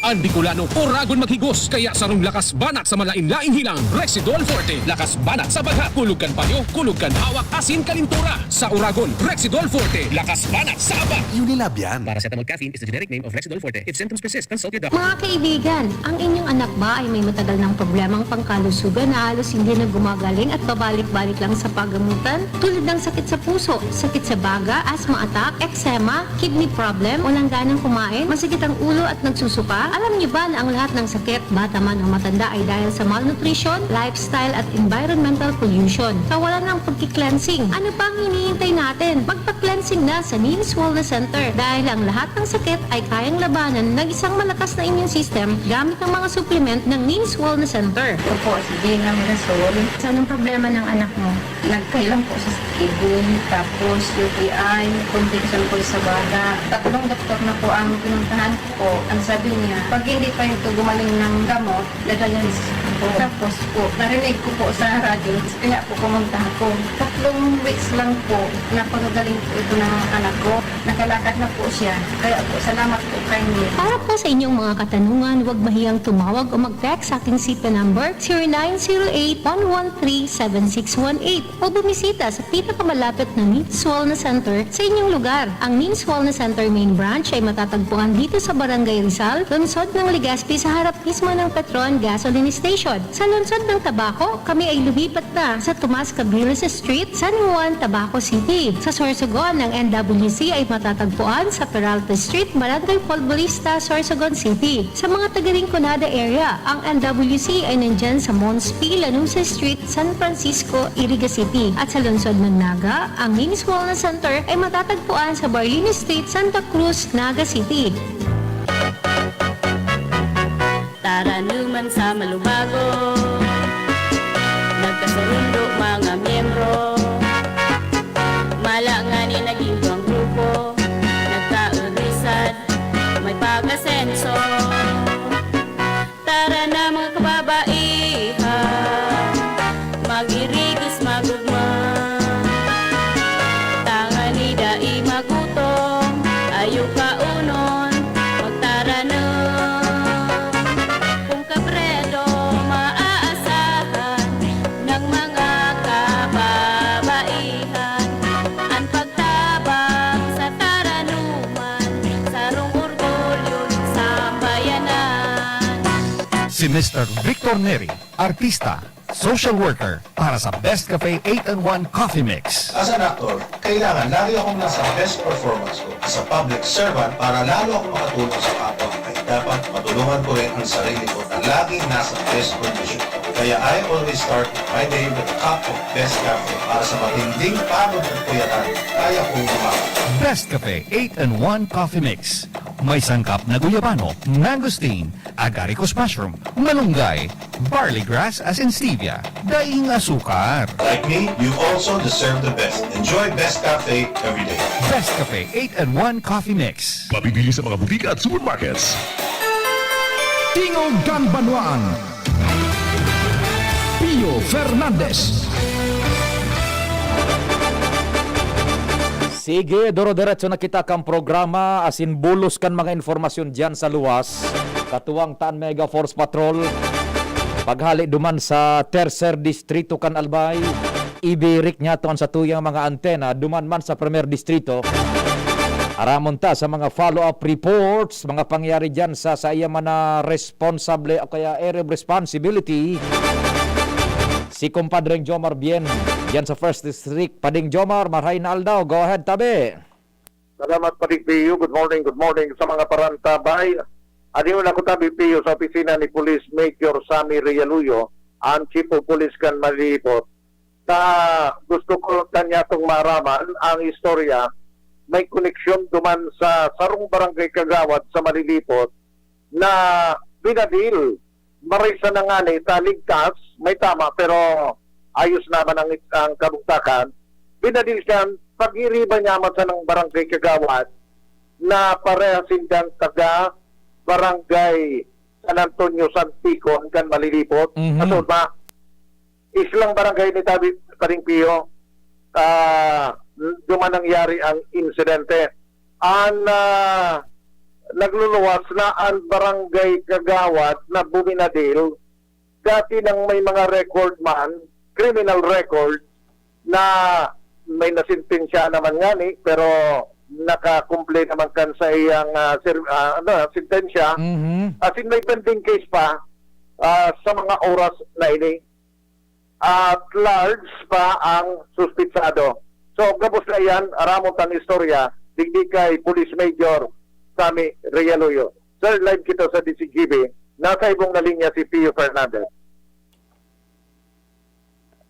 An Bicolano, oragon maghigos, kaya sarong lakas banat sa malain-laing hilang, Rexidol Forte. Lakas banat sa bagha, kulog kan payo, kulog kan hawak, asin kalintura. Sa oragon, Rexidol Forte. Lakas banat sa aba. Unilab yan. Paracetamol caffeine is the generic name of Rexidol Forte. If symptoms persist, consult your doctor. Mga kaibigan, ang inyong anak ba ay may matagal ng problemang pangkalusugan na halos hindi na gumagaling at pabalik-balik lang sa pagamutan? Tulad ng sakit sa puso, sakit sa baga, asthma attack, eczema, kidney problem, walang ganang kumain, masakit ang ulo at nagsusuka? Alam niyo ba na ang lahat ng sakit, bata man o matanda, ay dahil sa malnutrition, lifestyle at environmental pollution? Kawalan ng pagki-cleansing. Ano pang hinihintay natin? Magpa-cleansing na sa Neens Wellness Center dahil ang lahat ng sakit ay kayang labanan ng isang malakas na immune system gamit ang mga supplement ng Neens Wellness Center. Ako po, si Gina Mirasol. So, anong problema ng anak mo? Nagkailang po sa kidney, tapos U T I, complication po sa baga. Tatlong doktor na po ang pinuntahan ko po. Ang sabi niya, pag hindi pa ito gumaling ng gamot, dialysis. Tapos po, narinig ko po sa radyo, kaya po pumunta ako. Tatlong weeks lang po, napakagaling po ito ng anak ko. Nakalakad na po siya. Kaya po, salamat po kay Nick. Para po sa inyong mga katanungan, huwag mahiyang tumawag o mag-text sa aking city number, zero nine zero eight, one one three, seven six one eight, o bumisita sa pinakamalapit na Nick's Wellness Center sa inyong lugar. Ang Nick's Wellness Center Main Branch ay matatagpuan dito sa Barangay Rizal, lungsod ng Legazpi, sa harap mismo ng Petron Gasoline Station. Sa lungsod ng Tabaco, kami ay lumipat na sa Tomas Cabriles Street, San Juan, Tabaco City. Sa Sorsogon, ang N W C ay matatagpuan sa Peralta Street, Barangay Folgorista, Sorsogon City. Sa mga taga Rinconada area, ang N W C ay nandyan sa Mons P. Lanuza Street, San Francisco, Iriga City. At sa lungsod ng Naga, ang Ninis Wellness Center ay matatagpuan sa Barlini Street, Santa Cruz, Naga City. Taranuman sa malubago, nagkasurundo mga miyembro. Mala ngani naging duwang grupo, nagkaurisan, may pag-asenso. Tara na mga kababaihan, mag-irigis magugma. Tangani dai magutom, ayo kaunon, magtaranom. Kung kabredo maaasahan ng mga kababaihan, an pagtabang sa taranuman, sarong orgulyo nin sambayanan. Si Mister Victor Neri, artista, social worker, para sa Best Cafe eight and one Coffee Mix. As an actor, kailangan lagi akong nasa best performance ko. As a public servant, para lalo akong makatulong sa kapwa, ay dapat matulungan ko rin ang sarili ko na laging nasa best condition. Kaya I always start my day with a cup of Best Cafe para sa matinding pagod at puyatan, kaya kong lumaban. Best Cafe eight and one Coffee Mix. May sangkap na guyabano, mangosteen, agaricus mushroom, malunggay, barley grass as in stevia, daing asukar. Like me, you also deserve the best. Enjoy Best Cafe every day. Best Cafe eight and one Coffee Mix. Mabibili sa mga butika at supermarkets. Tingog kan Banwaan. Pio Fernandez. Sige, doro-diretso na kita kan programa asin bulos kan mga impormasyon diyan sa luwas. Katuwang ta an Mega Force Patrol. Paghali duman sa Tercer Distrito kan Albay, ibirik niyato an satuyang mga antena duman man sa Primer Distrito. Aramon ta sa mga follow-up reports, mga pangyayari diyan sa saiya man na responsable o kaya area of responsibility. Si Compadreng Jomar Bien, diyan sa First District. Pading Jomar, marhay na aldaw. Go ahead, tabi. Salamat, Pading Pio. Good morning, good morning sa mga parantabay. Adyo na ko, Tabi Pio, sa opisina ni Police Major Sammy Realuyo, ang Chief of Police kan Malilipot. Ta, gusto ko kanyatong maaraman ang istorya. May koneksyon duman sa sarong barangay kagawad sa Malilipot na binadil. Maray sana ngani ta ligtas, may tama, pero ayos naman ang, ang kabugtakan. Binadil kan pagiriba niya man sanang barangay kagawad na parehas sindang taga barangay San Antonio Santicon kan Malilipot. Mhm. Aso ba? Islang barangay ni Tabi Pading Pio, ah, duman nangyari ang insidente. An, ah, nagluluwas na an barangay kagawad na buminadil, dati nang may mga record man, criminal record, na may nasentensya naman ngani, pero nakakumple naman kan sa iyang, ah, ser-, ah, ano, sentensya. Mhm. As in, may pending case pa, ah, sa mga oras na ini. At large pa ang suspitsado. So, gabos na iyan, aramon tang istorya, digdi kay Police Major Sammy Realuyo. Sir, live kita sa D Z G B. Nasa ibong na linya si Pio Fernandez.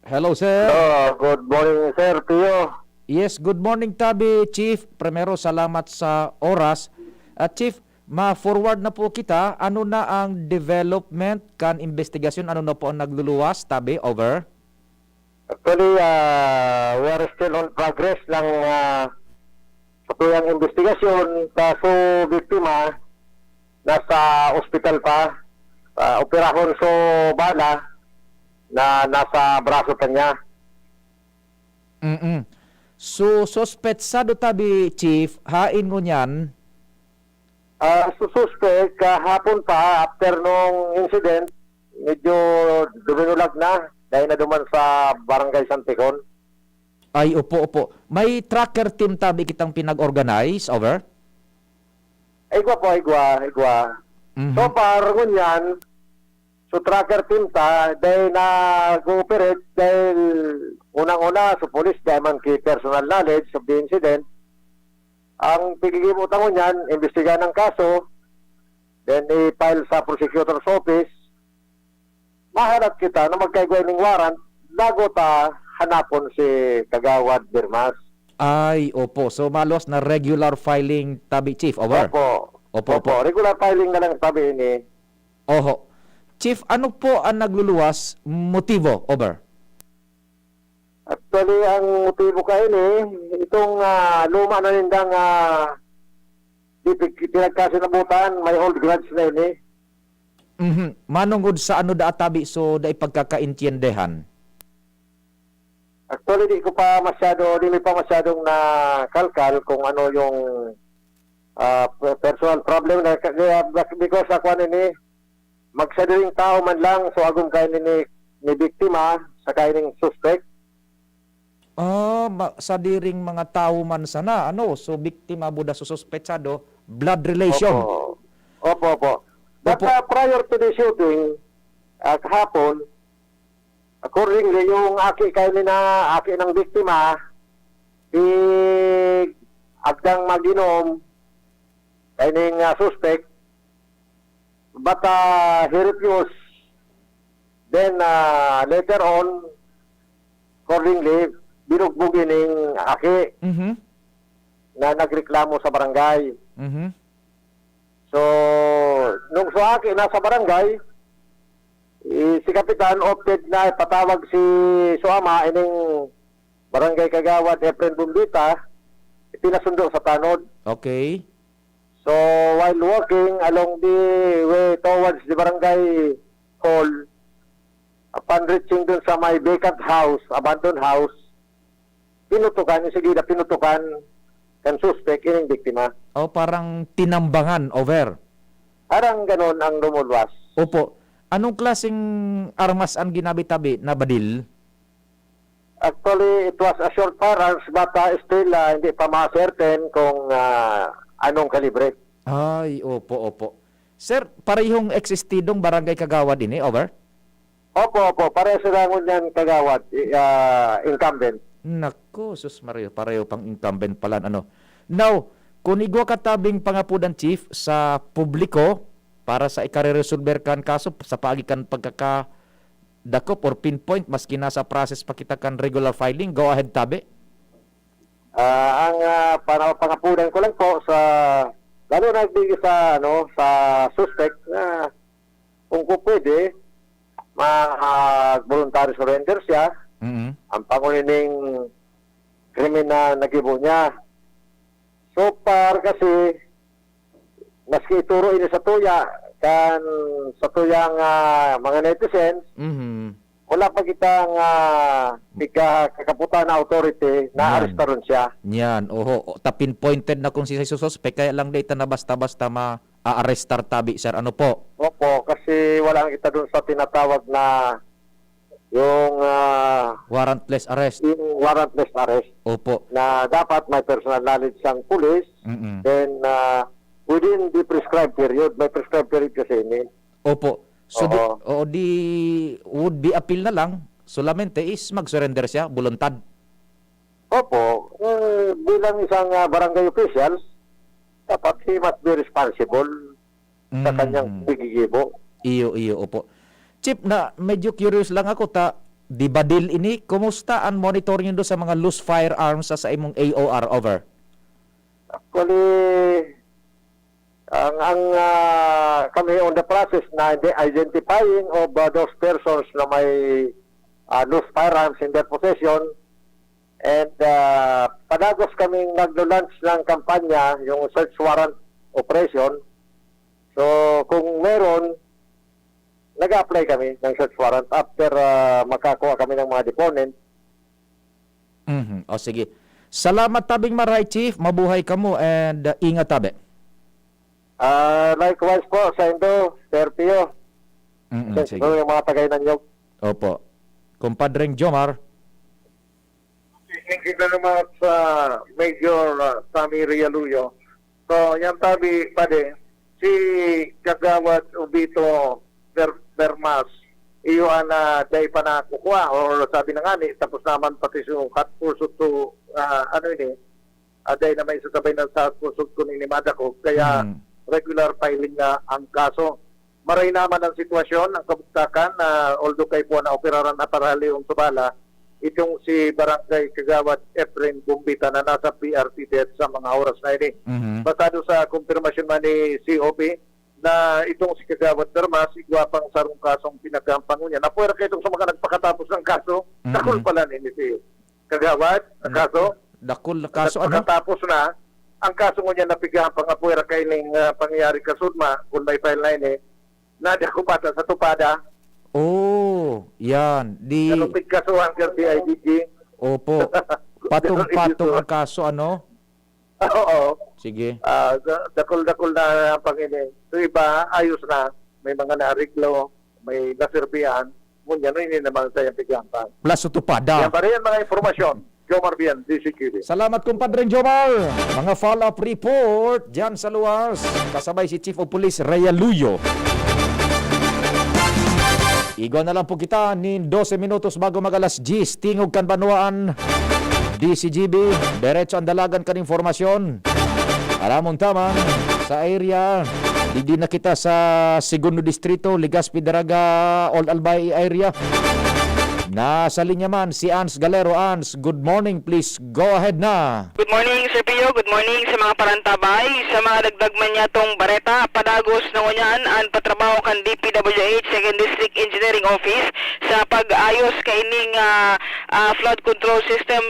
Hello, sir. Oh, good morning, Sir Pio. Yes, good morning, Tabi, Chief. Primero, salamat sa oras. At Chief, ma-forward na po kita. Ano na ang development kan investigasyon? Ano na po ang nagluluwas, Tabi? Over. Actually, ah, we are still on progress ng ah, sa tuyang investigasyon. Kaso, biktima, nasa ospital pa. ah, operahon so bala na nasa braso pa niya. Mm. So, suspetsado tabi, Chief, haen ngunyan? Ah, so suspek, kahapon pa, after nung incident, medyo duminulag na, dahil na duman sa Barangay Santicon. Ay, opo, opo. May tracker team tabi kitang pinag-organize, over? Igwa po, igwa, igwa. Mhm. So far, ngunyan, so tracker team ta, dahil nag-ooperate, dahil unang-una, so police, dahil man ki personal knowledge of the incident, ang pigigimo ta ngunyan, imbestigahan ang kaso, then i-file sa prosecutor's office, mahalat kita na magkaigwa ning warrant, bago ta hanapon si Kagawad Birmas. Ay, opo. So, malos na regular filing tabi, Chief, over? Opo. Opo, Opo, opo. regular filing na lang tabi ini. Oho. Chief, ano po ang nagluluwas motibo, over? Actually, ang motibo kaini, itong, ah, luma na nindang, ah, di pig-, pinagkasinabutan, may old grudge na ini. Mhm. Manongod sa ano daa tabi, so, dai pagkakaintiyendehan? Actually, di ko pa masyado, di mi pa masyadong nakalkal kung ano yung, ah, pe-, personal problem na, kaya, because ako ano ini, magsadiring tao man lang, so agom kaini ni, ni biktima, saka ining suspect. Ah, ma-, sadiring mga tawo man sana, ano? So, biktima buda sa suspetsado, blood relation. Opo. Opo, opo. But, Opo. ah, prior to the shooting, ah, kahapon, accordingly, yung aki kayo na, aki ng biktima, si Agdang Maginom, kaining, ah, suspect, but, ah, he refused. Then, ah, later on, accordingly, binugbog ining aki Mhm. na nagreklamo sa barangay. Mhm. So, nung so aki nasa barangay, eh, si Kapitan opted na ipatawag si, so ama, ining Barangay Kagawad Efren Bumbita, ipinasundo sa tanod. Okay. So, while walking along the way towards the barangay hall, upon reaching dun sa may vacant house, abandoned house, pinutukan, yung sige na pinutukan kan suspect, ining biktima. O, parang tinambangan, over? Parang ganon ang lumulwas. Opo. Anong klaseng armas ang ginamit tabi na badil? Actually, it was a short firearms, but, ah, still, ah, hindi pa ma-certain kung, ah, anong kalibre. Ay, opo, opo. Sir, parehong eksistidong barangay kagawad ini, over? Opo, opo. Pareho sila ngunyan kagawad, i-, ah, incumbent. Naku, sus Maria, pareho pang incumbent pala, ano. Now, kung igwa ka tabing pangapudan, Chief, sa publiko para sa ikareresolber kan kaso sa paagi kan pagkakadakop or pinpoint, maski nasa process pa kita kan regular filing, go ahead tabi. Ah, ang, ah, pana-, pangapudan ko lang po sa, lalo na digdi sa, ano, sa suspect na kung po pwede, mag-voluntary surrender siya, Mm. ang pangulining krimen na nagibo niya. So far kasi, maski ituro ini sa tuya, kan sa tuyang, ah, mga netizens, Mhm. wala pa kitang, ah, pika-, kakaputan na authority na Yan. arestaron siya. Yan, oho. O, ta pinpointed na kung si, si suspect, kaya lang di ta na basta-basta ma-, aarestar tabi, sir. Ano po? Opo, kasi wala kita dun sa tinatawag na yung, ah, Warrantless arrest. yung warrantless arrest Opo. na dapat may personal knowledge siyang pulis, Mm-mm. then, ah, within the prescribed period, may prescribed period kasi ini. Opo. So, di, Oo. oo, di would be appeal na lang, solamente is mag-surrender siya, buluntad. Opo. Eh, bilang isang, ah, barangay officials, dapat he must be responsible sa Mm. kanyang paggigibo. Iyo, iyo, opo. Chief, na medyo curious lang ako ta, di badil ini, kumusta ang monitor nindo sa mga loose firearms sa, sa imong A O R? Over. Actually, ang, ang, ah, kami on the process na ide-, identifying of, ah, those persons na may, ah, loose firearms in their possession. And, ah, padagos kaming naglo-launch ng kampanya, yung search warrant operation. So, kung meron, nag-a-apply kami ng search warrant after, ah, makakuha kami ng mga deponent. Mhm. O, sige. Salamat tabing maray, Chief. Mabuhay kamo and, uh, ingat tabi. Ah, likewise po, saindo, Sir Pio. Mm, Sir, sige. Yung mga tagay ng Nyog. Opo. Kumpadreng Jomar. Thank you very much, uh, Major, uh, Sammy Realuyo. So, yan tabi, pade, si Kagawad Obito Ber-, Bermas, iyo ang, ah, dai pa nakukua, or sabi na nga ni, tapos naman pati si Hot Pursuit to, ah, ano ini, ah, dai na may sasabay na sa Hot Pursuit kun ini madakop. Kaya Mm. regular filing na ang kaso. Maray naman ang sitwasyon, ang kabugtakan, na although kay po na operaran na parali yung Tubala, itong si Barangay Kagawad Efren Bumbita na nasa P R T death sa mga oras na ini. Mhm. Basado sa kumpirmasyon man ni C O P na itong si Kagawad Bermas, igwa pang sarong kasong pinagkampang niya. Napuwera kayo itong sa mga nagpakatapos ng kaso, Mhm. dakul pala ni si Kagawad, ang Mm. kaso. Dakul na kaso, ano? Nagpakatapos na, ang kaso ngunyan na pigkampang, napuwera kayo ning, ah, pangyayari kasudma, kung may file na ini, nadakop ata sa Tupada. Oh, yan. Di Pero pigkasuhan ka C I D G. Opo. Patong-patong ang kaso, ano? Oo. Sige. Ah, da-, dakul-dakul na ang pangini. So, iba, ayos na. May mga naariglo, may nasirbihan. Ngunyan, ini naman sa iyang pigyampang. Plus, Tupada. Yan pa rin ang mga impormasyon. Jomar Bian, D C Q B. Salamat, Kumpadre Jomar. Mga follow-up report dyan sa luwas. Kasabay si Chief of Police Realuyo. Igwa na lang po kita nin dose minutos bago mag-alas diyes. Tingog kan Banwaan, D C G B. Diretso ang dalagan kan impormasyon. Aramon taman sa area. Digdi na kita sa Segundo Distrito, Legazpi, Daraga, Old Albay area. Nasa linya man si Ans Galero. Ans, good morning. Please go ahead na. Good morning, Sir Pio. Good morning sa mga parantabay. Sa mga dagdag man niyatong bareta, padagos na ngunyan an patrabaho kan D P W H Second District Engineering Office sa pag-ayos kaining, ah, ah, flood control system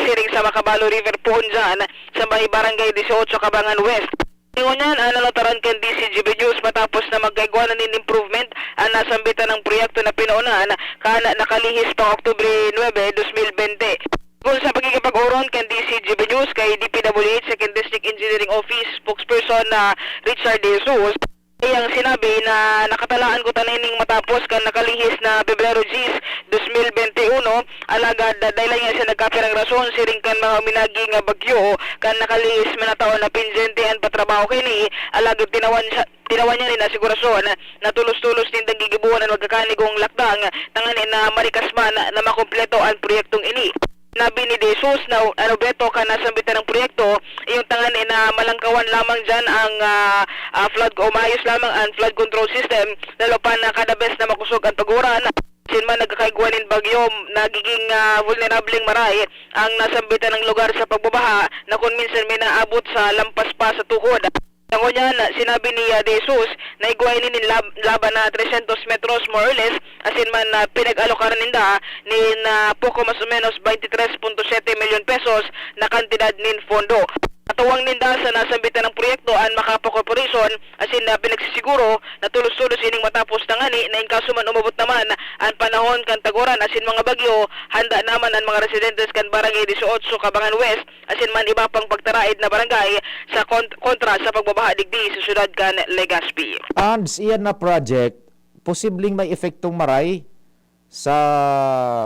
siring sa Macabalo River poon dyan sa may Barangay Dieciocho, Cabangan West. Ngunyan, an nalutaran kan D C G B News matapos na magkaigwa na nin improvement an nasambitan na proyekto na pinaunahan kan nakalihis pang Oktubre nuebe, dos mil bente. Kun sa pakikipag-oron kan D C G B News kay D P W H Second District Engineering Office spokesperson na Richard De Jesus, iyang sinabi na nakatalaan kuta na ining matapos kan nakalihis na Pebrero diyes, dos mil bente uno, alagad dai lang niya siya nagkapirang rason siring kan mga uminagi nga bagyo kan nakalihis man na taon na pendyente an patrabaho kaini, alagad tinawan siya, tinawan niya nin asigurasyon na tolos-tolos nindang gigibohon an magkakanigong lakdang tanganing marikas man na makumpleto an proyektong ini. Sinabi ni De Jesus na an obheto kan nasambitan na proyekto, iyo tanganing malangkawan lamang diyan ang, ah, ah, flood, o maayos lamang ang flood control system, lalo pa na kada bes na makosog an pag-uran, asin man nagkakaigwa nin bagyo, nagiging, ah, vulnerableng maray ang nasambitan na lugar sa pagbabaha na kun minsan may naabot sa lampas pa sa tuhod. Ngunyan, sinabi ni, ah, De Jesus na igwa ini nin lab-, laban na tresyentos metros, more or less, asin man, ah, pinag-alokaran ninda nin, ah, poko mas o menos twenty-three point seven milyon pesos na kantidad nin pondo. Katuwang ninda sa nasambitan na proyekto an Macapa Corporation, asin na pinagsisiguro na tolos-tolos ining matapos tangani na in kaso man umabot naman an panahon kan tag-uran asin mga bagyo, handa naman an mga residentes kan Barangay Dieciocho, Cabangan West, asin man iba pang pagtaraed na barangay sa kont-, kontra sa pagbabaha digdi sa syudad kan Legazpi. Ans, iyan na project, posibleng may epektong maray sa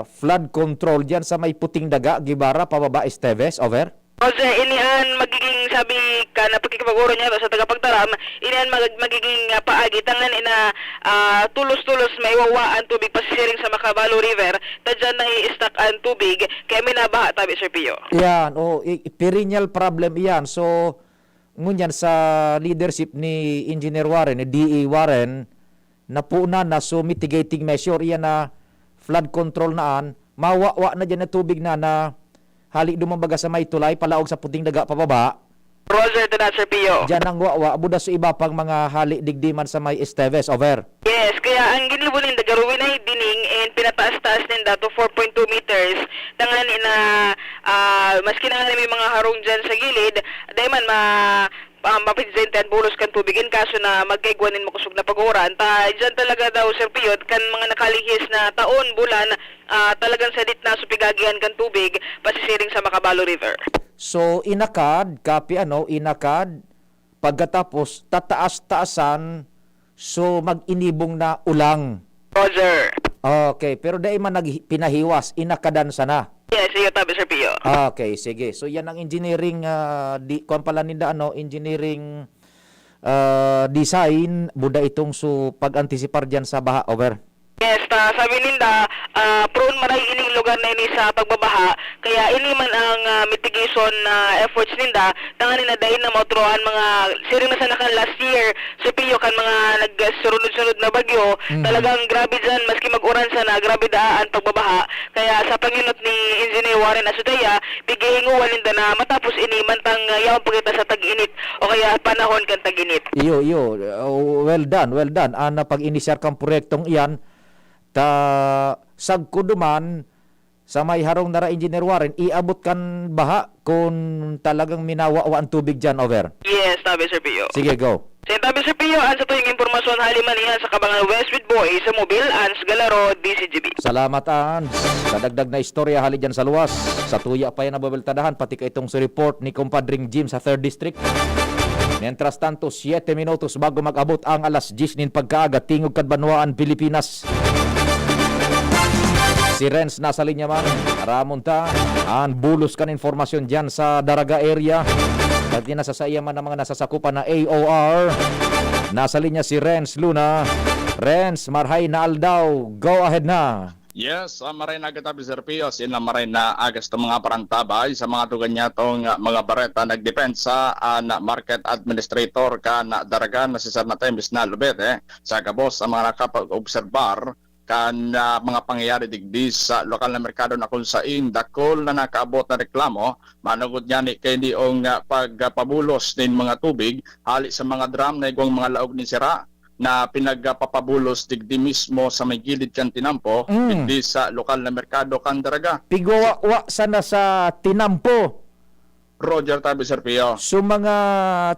flood control diyan sa may Puting Daga, Guevara, pababa, Esteves, over? Jose, ini an magiging, sabi ka na pakikipag-oro niya sa tagapagtaram, ini an mag-, magiging, ah, paagi tanganing na, ah, tulos-tulos maiwawa ang tubig pasisiring sa Macabalo River, ta diyan nai-stuck ang tubig, kaya may nabaha tabi, Sir Pio. Yan, oh, i-, perennial problem iyan. So, ngunyan sa leadership ni Engineer Warren, ni D E Warren, napunan na, so mitigating measure, iyan na flood control na an, mawawa na diyan na tubig na, na hali duman baga sa may tulay, palaog sa Puting Daga pababa. Roger, ito na, Sir Pio. Diyan ang wawa, buda sa iba pang mga hali digdi man sa may Esteves, over. Yes, kaya ang ginibo ninda, garuwi na dining and pinataas-taas ninda to four point two meters. Tangani na, ah, maski na nga may mga harong dyan sa gilid, dahil man ma-, ah, mapresente an bulos kan tubig in kaso na magkaigwa nin makosog na pag-uuran. Ta, diyan talaga daw, Sir Pio, kan mga nakalihis na taon, bulan, ah, talagang sadit na so pigagihan kan tubig, pasisiring sa Macabalo River. So, inakad, kapi ano, inakad, pagkatapos tataas-taasan, so mag-inibong na ulang. Roger. Okay, pero dai man nag-, pinahiwas, inakadan sana. Yes, iyo tabi, Sir Pio. Okay, sige. So yan ang engineering, ah, di, kuwan pala ninda, ano, engineering, ah, design, buda itong su pag-antisipar diyan sa baha, over. Yes, ta, sabi ninda, ah, prone maray ining lugar na ini sa pagbabaha, kaya ini man ang, ah, mitigation na efforts ninda, tanganing na dai na maotro an mga siring na sana kan last year, Sir Pio, kan mga nagsurunod-sunod na bagyo, Mhm. talagang grabe diyan, maski mag-uran sana, grabe daa an pagbabaha. Kaya sa pangenot ni Engineer Warren Asutaya, pighihingowan ninda na matapos ini mantang, ah, yaon pa kita sa tag-init o kaya panahon kan tag-init. Iyo, iyo. Oh, well done, well done. An, ah, pag-inisyar kang proyektong iyan, ta sagkod duman, sa may harong na ra, Engineer Warren, iabot kan baha kun talagang minawawa an tubig diyan, over. Yes, tabi, Sir Pio. Sige, go. Sa tabi, Sir Pio, an satuyang impormasyon hali man iyan sa Kabangan West with Boy sa Mobil, Ans Galaro, D C G B. Salamat, Ans. Sa dagdag na istorya hali diyan sa luwas, satuya pa yan nababalitadahan, pati kaitong si report ni Kumpadring Jim sa third District. Mientras tanto, siete minutos bago mag-abot ang alas diyes nin pagkaaga, tingog kan banwaan Pilipinas. Si Renz nasa linya man. Ramon ta, an bulos kan informasyon diyan sa Daraga area. Pati na sa saiya man ang mga nasasakupan na A O R. Nasa linya si Renz Luna. Renz, marhay na aldaw. Go ahead na. Yes, ah, maray na aga tabi, Sir Pio. Sina maray na aga sa mga parantabay sa mga tugan niya tong, ah, mga bareta nagdepensa, ah, na market administrator kan Daraga na si Sir Natemis na Lubete. Sa gabos sa mga nakapag-obserbar kan, ah, mga pangyayari digdi sa lokal na merkado na kung sain dakul na nakaabot na reklamo manugod niya ni kaini ong, ah, pagpabulos nin mga tubig hali sa mga drum na igwang mga laog nin sira na pinagpapabulos digdi mismo sa may gilid kan tinampo, Mm. digdi sa lokal na merkado kan Daraga. Pigwawa-wa sana sa tinampo. Roger tabi, Sir Pio. So, mga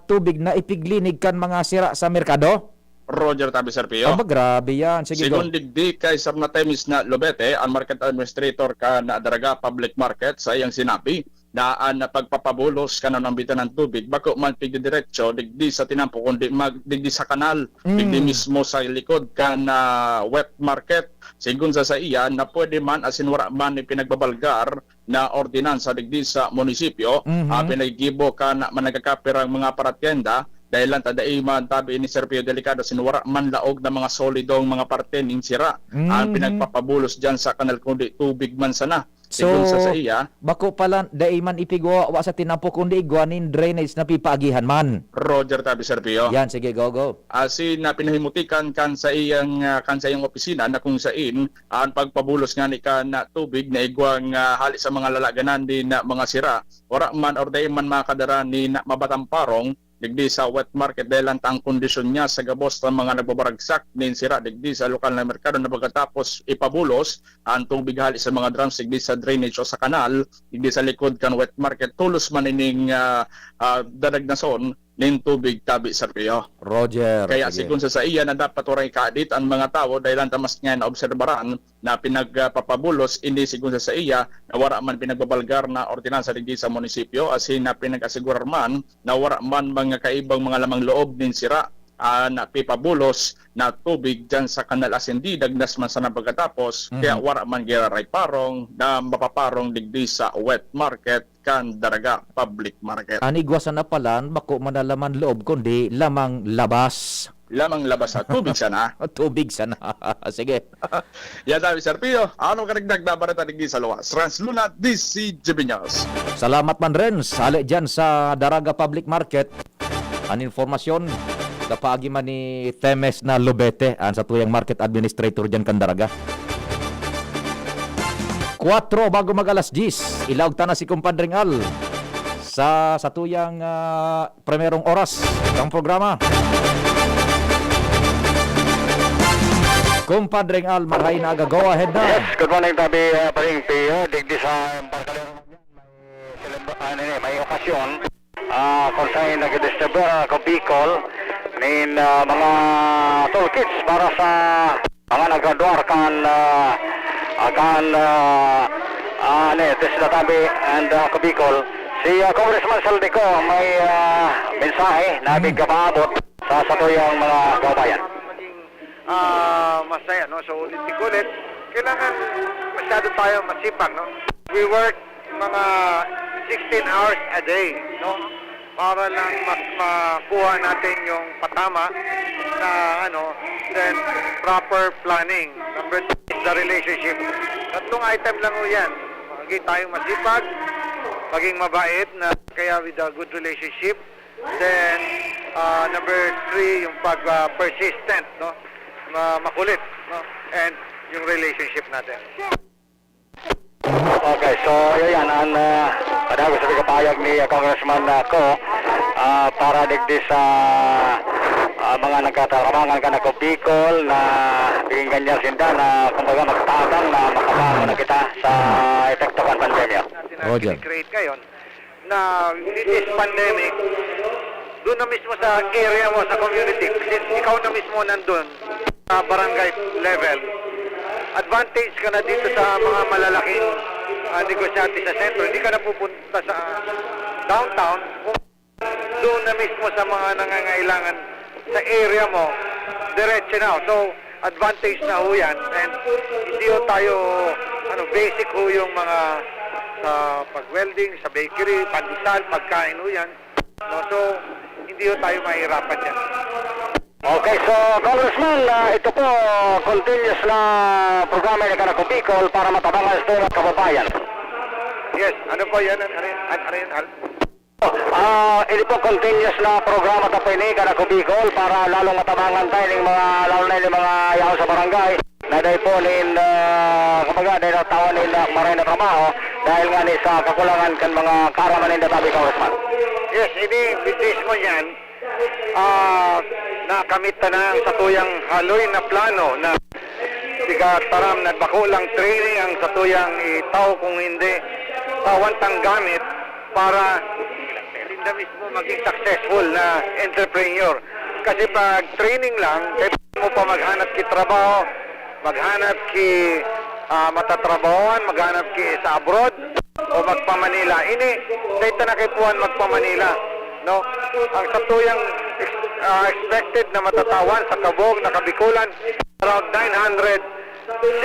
tubig na ipiglinig kan mga sira sa merkado? Roger tabi, Sir Pio. Aba, grabe yan. Sige, go. Sigon digdi kay Sir Natemis na Lobete, ang market administrator kan Daraga Public Market, sa iyang sinabi, na an pagpapabulos kan anambitan ng tubig, bako man pigdidiretso digdi sa tinampo, kundi mag-, digdi sa kanal, Mm. digdi mismo sa likod kan, ah, wet market. Sigon sa saiya, na pwede man asin wara man ipinagbabalgar na ordinansa digdi sa munisipyo, Mhm. ah, pinaggibo kan mga nagkakapirang mga paratyenda, dahil lang ta dai man tabi ni Sir Pio delikado asin wara man laog na mga solidong mga parte nin sira ang Mhm. pinagpapabulos diyan sa kanal, kundi tubig man sana. So, Sigon sa saiya, bako pala, dai man ipigwawa sa tinampo, kundi igwa nin drainage na pipaagihan man. Roger tabi, Sir Pio. Yan, sige, go, go. Asin na pinahimutikan kan sa iyang, ah, kan sa iyang opisina na kung sain ang pagpabulos ngani kan tubig na igwang, ah, hali sa mga lalaganan nin, ah, mga sira, wara man or dai man makadara nin mabatang parong, digdi sa wet market dahil lang ta ang kondisyon niya sa gabos ng mga nagbabaragsak nin sira digdi sa lokal na merkado na pagkatapos ipabulos ang tubig hali sa mga drums digdi sa drainage o sa kanal digdi sa likod kan wet market, tolos man ining, ah, ah, dadagnason nin tubig tabi, Sir Pio. Roger, Kaya sige. sigon sa saiya na dapat waray kaadit ang mga tawo dahil lang ta mas nga naobserbaran na pinagpapabulos, ini sigon sa saiya na wara man pinagbabalgar na ordinansa digdi sa munisipyo, asin na pinag-asigurar man na wara man mga kaibang mga lamang loob nin sira, ah, na pipabulos na tubig diyan sa kanal asin di dagnas man sana pagkatapos, Mhm. kaya wara man giraray parong na mapaparong digdi sa wet market kan Daraga Public Market. An igwa sana palan, bako man na laman loob, kundi lamang labas. Lamang labas sa tubig sana. Tubig sana. Sige. Yan tabi, Sir Pio. Ano karagdag na bareta digdi sa luwas? Renz Luna, D C G B News. Salamat man, Renz. Hali dyan sa Daraga Public Market. An informasyon, kapaagi man ni Temes na Lobete, an satuyang market administrator dyan kan Daraga. Kwatro bago mag alas diyes, ilaog ta na si Kumpadring Al sa satuyang, ah, primerong oras ng programa. Kumpadring Al, marhay na aga. Go ahead na. Yes, good morning, tabi, ah, Paring Pio. Digdi sa Barcalero, may celebra-, ano ni, may okasyon. Ah, kung saan nag-distribute ang Ako Bicol nin, ah, mga toolkits para sa mga naggraduar kan, ah, ah, kan, ah, ah, ano eh, Desda Tabi and, ah, Ako Bicol. Si, ah, Congressman Zaldy Co may, ah, mensahe na, hmm, pigkapaabot sa satuyang mga kababayan. Ah, masaya, no? So, ulit-ulit, kailangan masyado tayo masipag, no? We work mga sixteen hours a day, no? Para lang mas makuha natin yung patama na, ano, then proper planning. Number two is the relationship. Tatlong item lang ho yan. Maging tayong masipag, maging mabait na kaya with a good relationship. Then, ah, number three, yung pag, ah, persistent, no? Ma-, makulit, no? And yung relationship natin. Okay, so yun yan ang, ah, padagos sa pagkapahayag ni, ah, Congressman, ah, Co, ah, para digdi sa, ah, mga nagkatarabangan kan Ako Bicol na bigyan kanya sinda na kumbaga magtabang na makabangon na kita sa epekto kan pandemya. Natin na, Roger, create ngayon na with this pandemic, doon na mismo sa area mo, sa community, since ikaw na mismo nandun sa barangay level, advantage ka na dito sa mga malalaking, ah, negosyante sa sentro. Hindi ka na pupunta sa downtown. Kung doon na mismo sa mga nangangailangan sa area mo, diretso na. So, advantage na ho yan. And hindi ho tayo, ano, basic ho yung mga sa pag-welding, sa bakery, pandesal, pagkain ho yan. No? So, hindi ho tayo mahihirapan dyan. Okay, so, Congressman, ah, ito po, continuous na programa ni Kan Ako Bicol para matabangan sa mga kababayan. Yes, ano po yan? Ano, ano, ano, ano, Ah, ini po continuous na programa ta po ini, Kan Ako Bicol, para lalong matabangan tayo ning mga, lalo na yung mga yaon sa barangay, na dahil po nin, ah, kumbaga, dahil natawan nin, ah, maray na trabaho, dahil nga ni sa kakulangan kan mga kaaraman ninda tabi, Congressman. Yes, ini, business mo yan, ah, nakamit na ang satuyang haloy na plano na tiga taram na bako lang training ang satuyang itao, kung hindi, tawan tang gamit para linda mismo maging successful na entrepreneur. Kasi pag training lang, kailangan mo pa maghanap ki trabaho, maghanap ki, ah, matatrabahoan, maghanap ki sa abroad o magpa-Manila. Ini, dahil ta na kaipuhan magpa-Manila, no? Ang satuyang ex-, ah, expected na matatawan sa Kabog, na Kabikulan, around nine hundred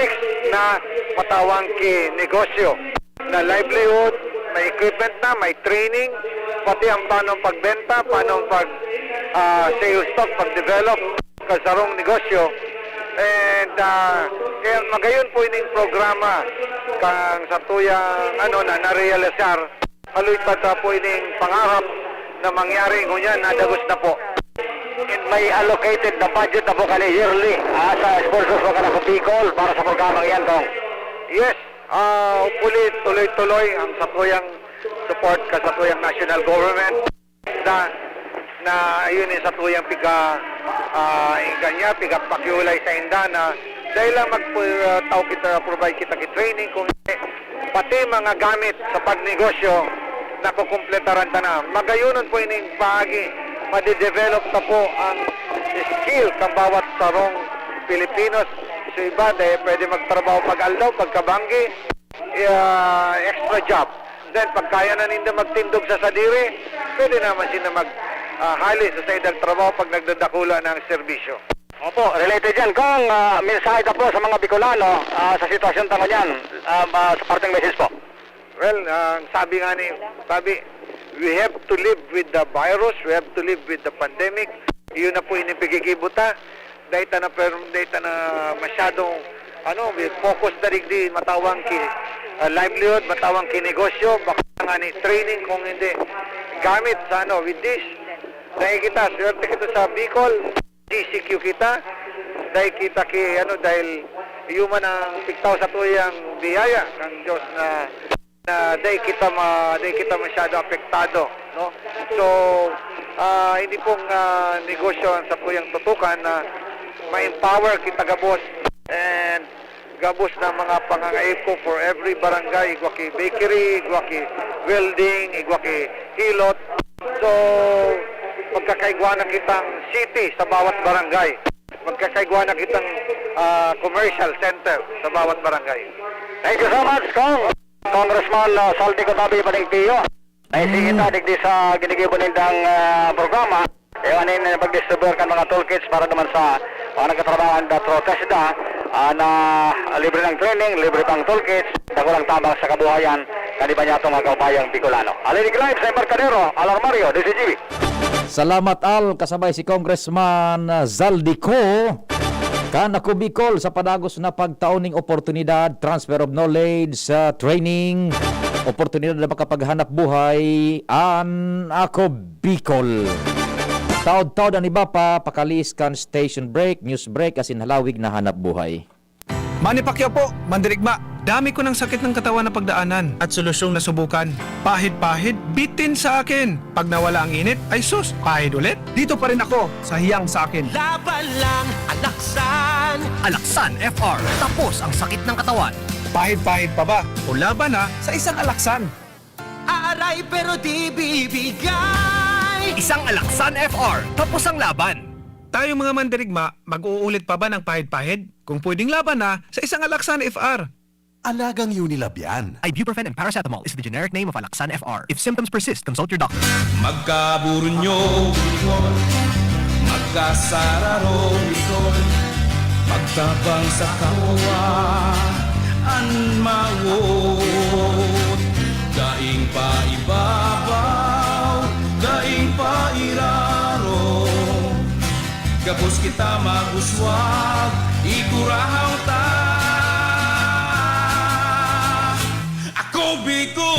six na matawang ki negosyo, na livelihood, may equipment na, may training, pati ang paano pagbenta, paano pag, ah, sales talk, pag-develop kan sarong negosyo. And, ah, kaya magayon po ining programa kan satuyang, ano, na narealisar. Haloy ta ta po ining pangarap na mangyari ngunyan, nadagos na po. And may allocated na budget na po kani yearly, ah, sa sponsors po kan Ako Bicol para sa programang yan, Cong? Yes, ah, hopefully tuloy-tuloy ang satuyang support kan satuyang national government na, na ayun yung satuyang piga, ah, inggan niya, piga pakiulay sa inda na dahil lang mag, ah, tao kita, provide kita ki training, kung hindi, pati mga gamit sa pagnegosyo, nakukumpletaran ta na. Magayonon po ining paagi, madedevelop ta po ang skill kan bawat sarong Pilipinos. So, iba, dahil pwede magtrabaho pag aldaw, pagkabanggi, ah, extra job. Then, pag kaya na ninda magtindog sa sadiri, pwede naman sila mag, ah, hali sa saindang trabaho pag nagdadakula na ang serbisyo. Opo, related yan, Cong, ah, mensahe ta po sa mga Bicolano, ah, sa sitwasyon ta ngunyan, ah, ah, sa parteng message po. Well, ah, ang sabi nga ni, sabi, "We have to live with the virus, we have to live with the pandemic." Iyon na po ini pigigibo ta. Dahil ta na, pero dahil ta na masyadong, ano, may focus na digdi, matawang ki, ah, livelihood, matawang ki negosyo, baka nga ni training, kung hindi gamit sa, ano, with this. Dahil kita, swerte kita sa Bicol, C C Q kita, dahil kita ki, ano, dahil human ang pigtaw sa tuyang biyaya ng Diyos na, na dahil kita ma-, dahil kita masyado apektado, no? So, ah, hindi pong, ah, negosyo ang satuyang tutukan na ma-empower kita gabos and gabos na mga pangangaipo for every barangay, igwa ki bakery, igwa ki welding, igwa ki hilot. So, magkakaigwa na kitang city sa bawat barangay. Magkakaigwa na kitang, ah, commercial center sa bawat barangay. Thank you so much, Cong. Congressman, ah, Saldi Cotabe Pading Pio. Ay, sige ta, digdi sa ginigibo nindang, ah, programa. Ewan na yung pag-distribute kan mga toolkits para naman sa mga nagtatrabaho sa TESDA, ah, na libre ng training, libre pang toolkits, dakulang tabang sa kabuhayan kan iba niyatong mga kaupayang Bicolano. Alin Live sa Embarcadero, Alarmario, D C G B. Salamat, Al, kasabay si Congressman, ah, Zaldico. Kan Ako Bicol sa padagos na pagtao ning oportunidad, transfer of knowledge, sa training, oportunidad na makapaghanap buhay, an Ako Bicol. Taod-taod an iba pa, pakaliis kan station break, news break, asin halawig na hanap buhay. Manny Pacquiao po, mandirigma. Dami ko ng sakit ng katawan na pagdaanan at solusyong nasubukan. Pahid-pahid, bitin sa akin. Pag nawala ang init, ay sus, pahid ulit. Dito pa rin ako sa hiyang sa akin. Laban lang, Alaksan. Alaksan F R. Tapos ang sakit ng katawan. Pahid-pahid pa ba? O laban na sa isang Alaksan. Aaray pero di bibigay. Isang Alaksan F R. Tapos ang laban. Tayong mga mandirigma, mag-uulit pa ba ng pahid-pahid? Kung pwedeng laban na sa isang Alaksan F R. Alagang Unilab yan. Ibuprofen and paracetamol is the generic name of Alaxan F R. If symptoms persist, consult your doctor. Magkaburunyo, Bicol. Magkasararo, Bicol. Pagtabang sa kapwa, an mawot. Daing paibabaw, daing pairaro. Gabos kita mag-uswag, igurahaw ta. Ako Bicol!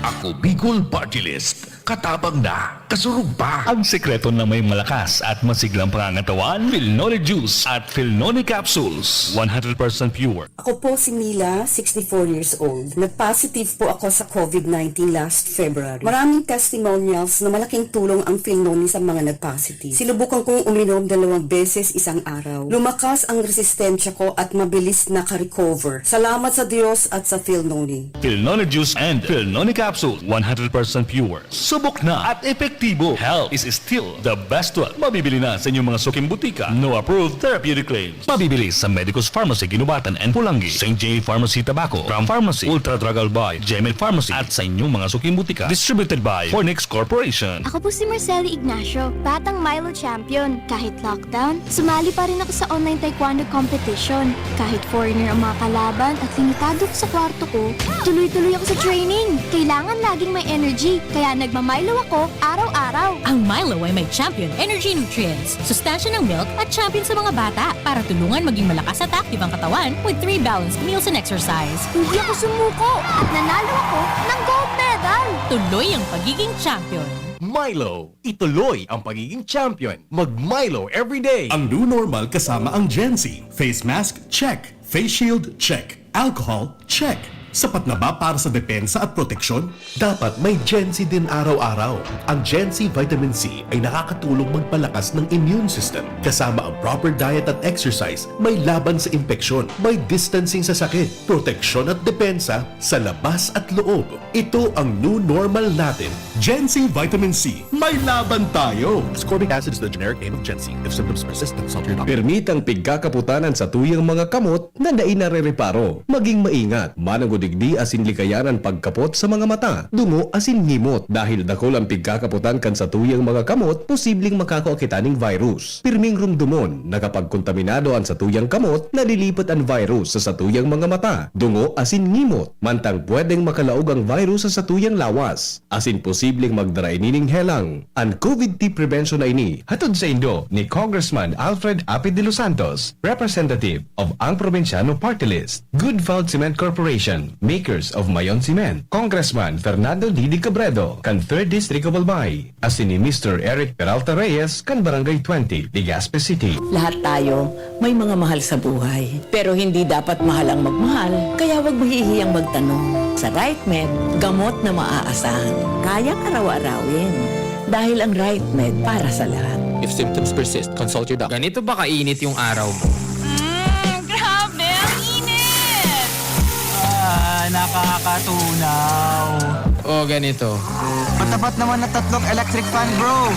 Ako Bicol Party List. Katabang na, kasurog pa. Ang sekreto na may malakas at masiglang pangangatawan, Filnoni Juice at Filnoni Capsules. One hundred percent pure. Ako po si Mila, sixty-four years old. Nag-positive po ako sa covid nineteen last February. Maraming testimonials na malaking tulong ang Filnoni sa mga nag-positive. Sinubukan kong uminom dalawang beses isang araw. Lumakas ang resistensya ko at mabilis naka-recover. Salamat sa Diyos at sa Filnoni. Filnoni Juice and Filnoni Capsule, one hundred percent pure. Subok na at epektibo. Health is still the best wealth. Mabibili na sa inyong mga suking butika. No approved therapeutic claims. Mabibili sa Medicus Pharmacy, Guinobatan and Polangui, Saint J Pharmacy Tabaco, Ram Pharmacy, Ultra Drug Albay, Gmail Pharmacy, at sa inyong mga suking butika. Distributed by Fornix Corporation. Ako po si Marcelo Ignacio, batang Milo champion. Kahit lockdown, sumali pa rin ako sa online taekwondo competition. Kahit foreigner ang mga kalaban at limitado ako sa kwarto ko, tuloy-tuloy ako sa training. Kailangan laging may energy, kaya nagma-Milo ako araw-araw. Ang Milo ay may Champion Energy Nutrients, sustansya ng milk at champion sa mga bata para tulungan maging malakas at active ang katawan with three balanced meals and exercise. Hindi ako sumuko at nanalo ako ng gold medal. Tuloy ang pagiging champion. Milo, ituloy ang pagiging champion. Mag Milo everyday. Ang new normal kasama ang Gen Z. Face mask, check. Face shield, check. Alcohol, check. Sapat na ba para sa depensa at proteksyon? Dapat may Gen Z din araw-araw. Ang Gen Z Vitamin C ay nakakatulong magpalakas ng immune system. Kasama ang proper diet at exercise, may laban sa impeksyon, may distancing sa sakit, proteksyon at depensa sa labas at loob. Ito ang new normal natin. Gen Z Vitamin C, may laban tayo! Ascorbic acid is the generic name of Gen Z. If symptoms persist, consult your doctor. Permitang pigkakaputan an satuyang mga kamot na dai narereparo. Maging maingat, mananggod digdi asin likayan an pagkapot sa mga mata, dungo asin ngimot. Dahil dakul an pigkakaputan kan satuyang mga kamot, posibleng makakua kita ning virus. Pirming rumdomon na kapag kontaminado an satuyang kamot, nalilipat an virus sa satuyang mga mata, dungo asin ngimot, mantang pwedeng makalaog ang virus sa satuyang lawas, asin posibleng magdara ini ning helang. An COVID T prevention na ini hatod saindo ni Congressman Alfred Apid de los Santos, representative of Ang Probinsyano Party List, Good Felt Cement Corporation, makers of Mayon Cement, Congressman Fernando Didi Cabredo, kan Third District of Albay, asin ni Mister Eric Peralta Reyes, kan Barangay twenty, Legazpi City. Lahat tayo may mga mahal sa buhay, pero hindi dapat mahal ang magmahal, kaya wag mahihiyang magtanong. Sa Right Med, gamot na maaasahan, kayang araw-arawin. Dahil ang Right Med para sa lahat. If symptoms persist, consult your doctor. Ganito ba kainit yung araw mo? Mm, grabe, ang init! Ah, nakakatunaw. O ganito. Matapat naman na tatlong electric fan, bro.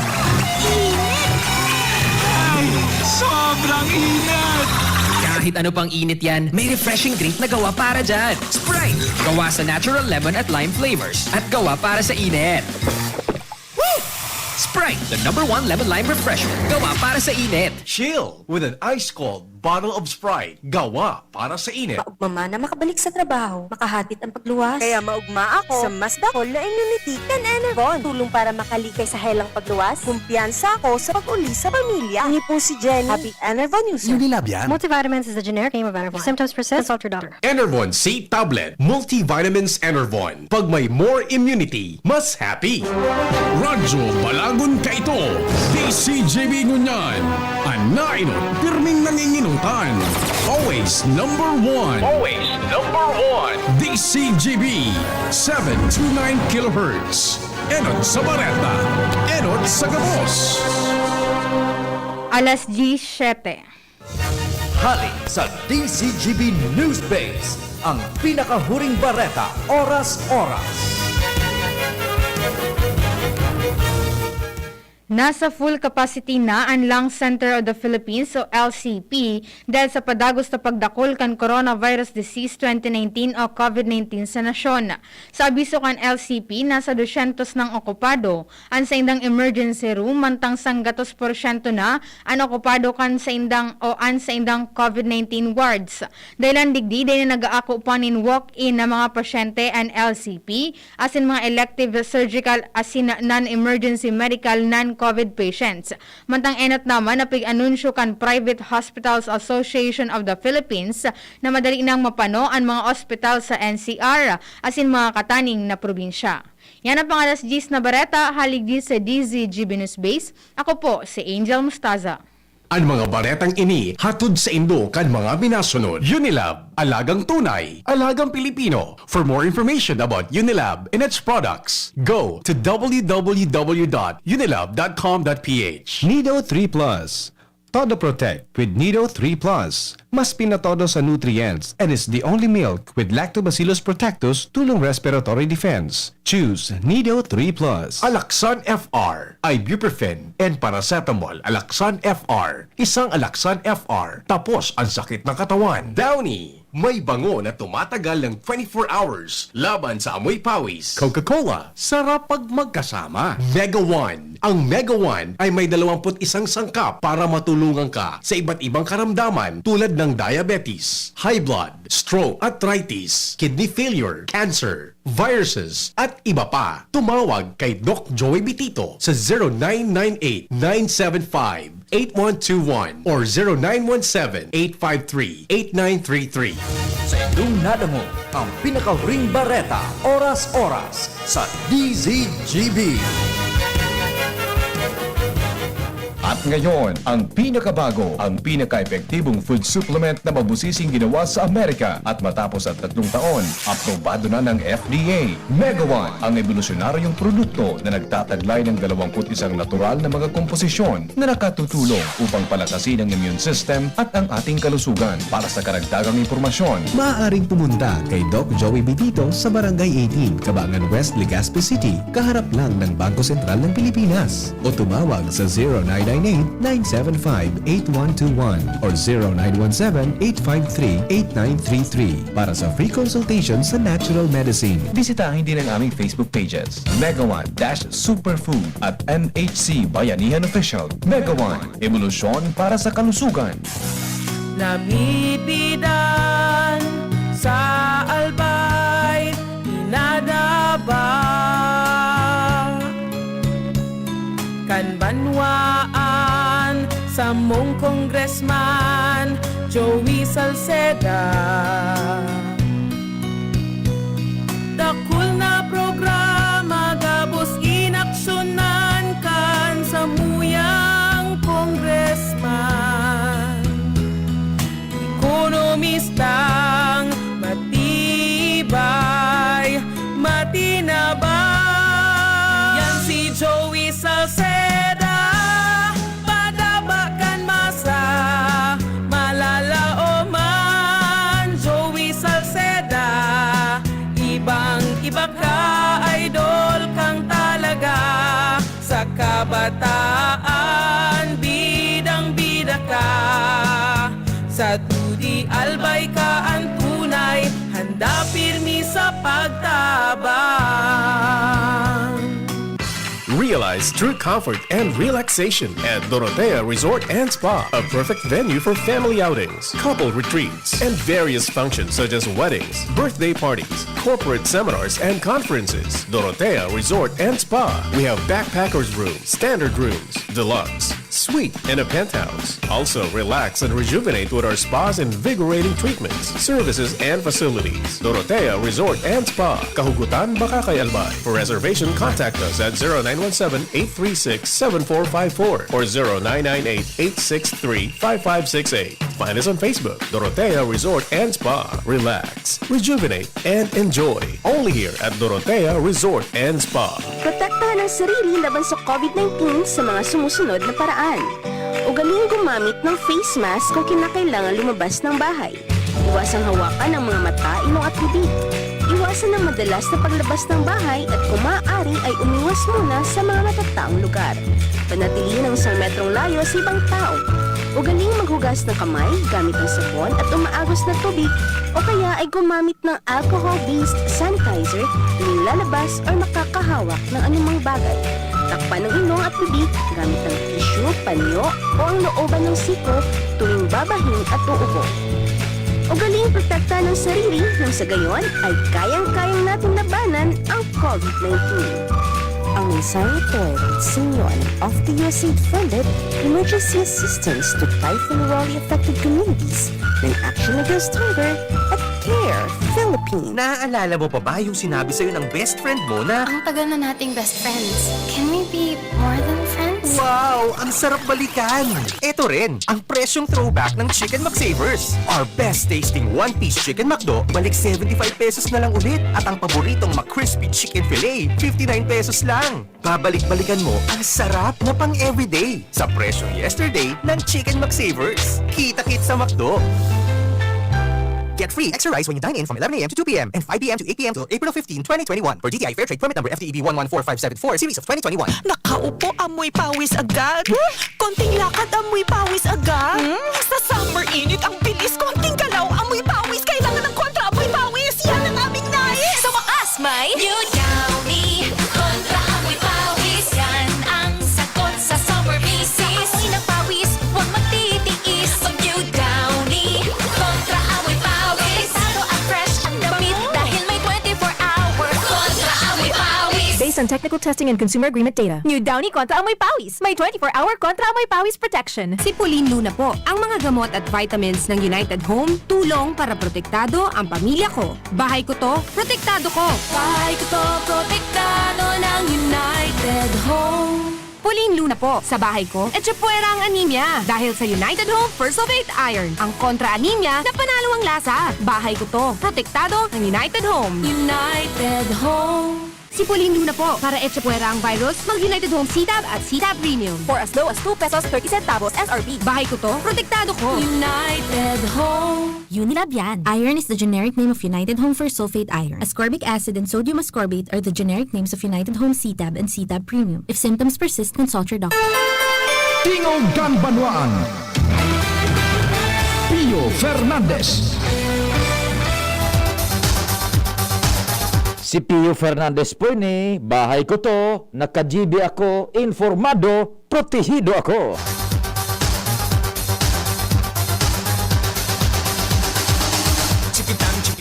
Ay, sobrang init! Kahit ano pang init yan, may refreshing drink na gawa para dyan. Sprite! Gawa sa natural lemon at lime flavors at gawa para sa init. Woo! Sprite, the number one lemon lime refreshment. Gawa para sa init. Chill with an ice cold bottle of Sprite. Gawa para sa init. Maugma man na makabalik sa trabaho, makahatid ang pagluwas. Kaya maugma ako sa mas dakul na immunity kan Enervon. Tulong para makalikay sa helang pagluwas. Kumpiyansa ako sa pag-uli sa pamilya. Ini po si Jenny, happy Enervon user. Unilab yan. Multivitamins is a generic name of Enervon. If symptoms persist, consult your doctor. Enervon C Tablet, Multivitamins Enervon. Pag may more immunity, mas happy. Radyo Balagon kaito, D C G B ngunyan. An nainot, pirming nanginginutan. Always number one. Always number one. D C G B, seven two nine kilohertz. Enot sa bareta, enot sa gabos. Alas diyes siyete. Hali sa D C G B News Base, ang pinakahuring bareta, oras-oras. Nasa full capacity na an Lung Center of the Philippines o L C P dahil sa padagos na pagdakul kan coronavirus disease twenty nineteen o COVID nineteen sa nasyon. Sa abiso kan L C P, nasa dosyentos nang okupado an saindang emergency room, mantang sanggatos porsyento na an okupado kan saindang o an saindang COVID nineteen wards. Dahilan digdi, dai na nag-aako pa nin walk-in na mga pasyente an L C P, asin mga elective surgical asin non-emergency medical non-COVID patients. Mantang enot naman na pig-anunsyo kan Private Hospitals Association of the Philippines na madali nang mapano an mga ospital sa N C R asin mga kataning na probinsya. Yan ang pang-alas diyes na bareta, hali digdi sa D Z G B News Base. Ako po si Angel Mustaza. An mga baretang ini hatod saindo kan mga minasunod: Unilab, alagang tunay, alagang Pilipino. For more information about Unilab and its products, go to w w w dot unilab dot com dot p h. Nido three Plus. Todo Protect with Nido three Plus. Mas pinatodo sa nutrients and is the only milk with Lactobacillus protectus tulong respiratory defense. Choose Nido three Plus. Alaxan F R, ibuprofen, and paracetamol. Alaxan F R, isang Alaxan F R, tapos ang sakit ng katawan. Downy, may bango na tumatagal ng twenty-four hours laban sa amoy pawis. Coca-Cola, sarap pag magkasama. Mega One, ang Mega One ay may dalawampu't isang sangkap para matulungan ka sa iba't ibang karamdaman tulad ng diabetes, high blood, stroke, arthritis, kidney failure, cancer, viruses, at iba pa. Tumawag kay Doc Joey Bitito sa zero nine nine eight, nine seven five, eight one two one or zero nine one seven, eight five three, eight nine three three. Sa indong nadangog, ang pinakahuring bareta, oras-oras, sa D Z G B. At ngayon, ang pinakabago, ang pinaka-epektibong food supplement na mabusising ginawa sa Amerika at matapos ang tatlong taon, aprobado na ng F D A. Mega One, ang ebolusyonaryong produkto na nagtataglay ng dalawampu't isang natural na mga komposisyon na nakatutulong upang palakasin ang immune system at ang ating kalusugan. Para sa karagdagang impormasyon, maaaring pumunta kay Doc Joey Bitito sa Barangay eighteen, Cabangan West, Legazpi City, kaharap lang ng Bangko Sentral ng Pilipinas. O tumawag sa zero nine nine eight, nine seven five, eight one two one or zero nine one seven, eight five three, eight nine three three para sa free consultation sa natural medicine. Bisitahin din ang aming Facebook pages, Mega One dash Superfood at M H C Bayanihan Official. Mega One, ebolusyon para sa kalusugan. Namipidan sa Albay, inadaba kan banwaan samong Congressman Joey Salceda. Dakul na programa gabos inaksyonan kan samuyang congressman. Ekonomistang matibay, matinabang. Yan si Joey Salceda, padaba kan masa, malalaoman. Joey Salceda, ibang-iba ka, idol. Albay ka an tunay, handa pirmi sa pagtabang. Realize true comfort and relaxation at Dorotea Resort and Spa, a perfect venue for family outings, couple retreats, and various functions such as weddings, birthday parties, corporate seminars, and conferences. Dorotea Resort and Spa. We have backpackers room, standard rooms, deluxe, suite, and a penthouse. Also, relax and rejuvenate with our spa's invigorating treatments, services, and facilities. Dorotea Resort and Spa, Kahugutan, Bacacay, Albay. For reservation, contact us at zero nine one seven, eight three six, seven four five four or zero nine nine eight, eight six three, five five six eight. Find us on Facebook, Dorotea Resort and Spa. Relax, rejuvenate, and enjoy. Only here at Dorotea Resort and Spa. Protektahan ang sarili laban sa covid nineteen sa mga sumusunod na paraan. Ugaling gumamit ng face mask kung kinakailangan lumabas ng bahay. Iwasang hawakan ang mga mata, ilong at bibig. Iwasan ang madalas na paglabas ng bahay at kung maaari ay umiwas muna sa mga matataong lugar. Panatilihin ang isang metrong layo sa ibang tao. Ugaling maghugas ng kamay gamit ang sabon at umaagos na tubig o kaya ay gumamit ng alcohol-based sanitizer tuwing lalabas or makakahawak ng anumang bagay. Takpan ang ilong at bibig gamit ang tissue, panyo o ang looban ng siko tuwing babahin at uubo. Ugaling protektahan ang sarili nang sa gayon ay kayang-kayang natin labanan ang covid nineteen. Ang mensaheng ito ay hatid sa inyo ng Off the U S A I D funded Emergency Assistance to Typhoon Raleigh Affected Communities ng Action Against Hunger at Care Philippines. Naaalala mo pa ba yung sinabi sa'yo ng best friend mo na, "Ang tagal na nating best friends. Can we be more than friends?" Wow! Ang sarap balikan! Eto rin, ang presyong throwback ng Chicken McSavers. Our best tasting one-piece Chicken McDo, balik seventy-five pesos na lang ulit. At ang paboritong McCrispy Chicken Fillet, fifty-nine pesos lang. Babalik-balikan mo ang sarap na pang-everyday sa presyong yesterday ng Chicken McSavers. Kita-kit sa McDo! Get free extra rice when you dine in from eleven a m to two p m and five p m to eight p m till April fifteen, twenty twenty-one, per D T I Fair Trade Permit Number F T E B one one four five seven four, Series of twenty twenty-one. Nakaupo, amoy pawis agad. Konting lakad, amoy pawis agad. Hmm? Sa summer init, ang bilis. Konting galaw, amoy pawis. Kailangan ng kontra amoy pawis. Yan ang aming nais. Sa wakas, may New Downy Kontra Amoy Pawis. Yan ang sagot sa summer misis. Sa amoy ng pawis, huwag magtitiis. Mag New Downy Kontra Amoy Pawis. Protektado at fresh ang damit dahil may twenty-four hour Kontra Amoy Pawis. Based on technical testing and consumer agreement data. New Downy Kontra Amoy Pawis. May twenty-four hour Kontra Amoy Pawis protection. Si Pauline Luna po. Ang mga gamot at vitamins ng United Home, tulong para protektado ang pamilya ko. Bahay ko to, protektado ko. Bahay ko to, protektado ng United Home. Pauline Luna po. Sa bahay ko, etchepuera ang anemia. Dahil sa United Home Fersulfate Iron, ang kontra anemia na panalo ang lasa. Bahay ko to, protektado ng United Home. United Home. Si Pauline Luna po. Para etchepuera ang virus, mag United Home C-Tab at C-Tab Premium. For as low as two pesos thirty centavos S R P. Bahay ko to, protektado ko. United Home. Unilab yan. Iron is the generic name of United Home Fersulfate Iron. Ascorbic acid and sodium ascorbate are the generic names of United Home C-Tab and C-Tab Premium. If symptoms persist, consult your doctor. Tingog kan Banwaan. Pio Fernandez. Si Pio Fernandez po ini, bahay ko to, naka-G B ako, informado, protehido ako.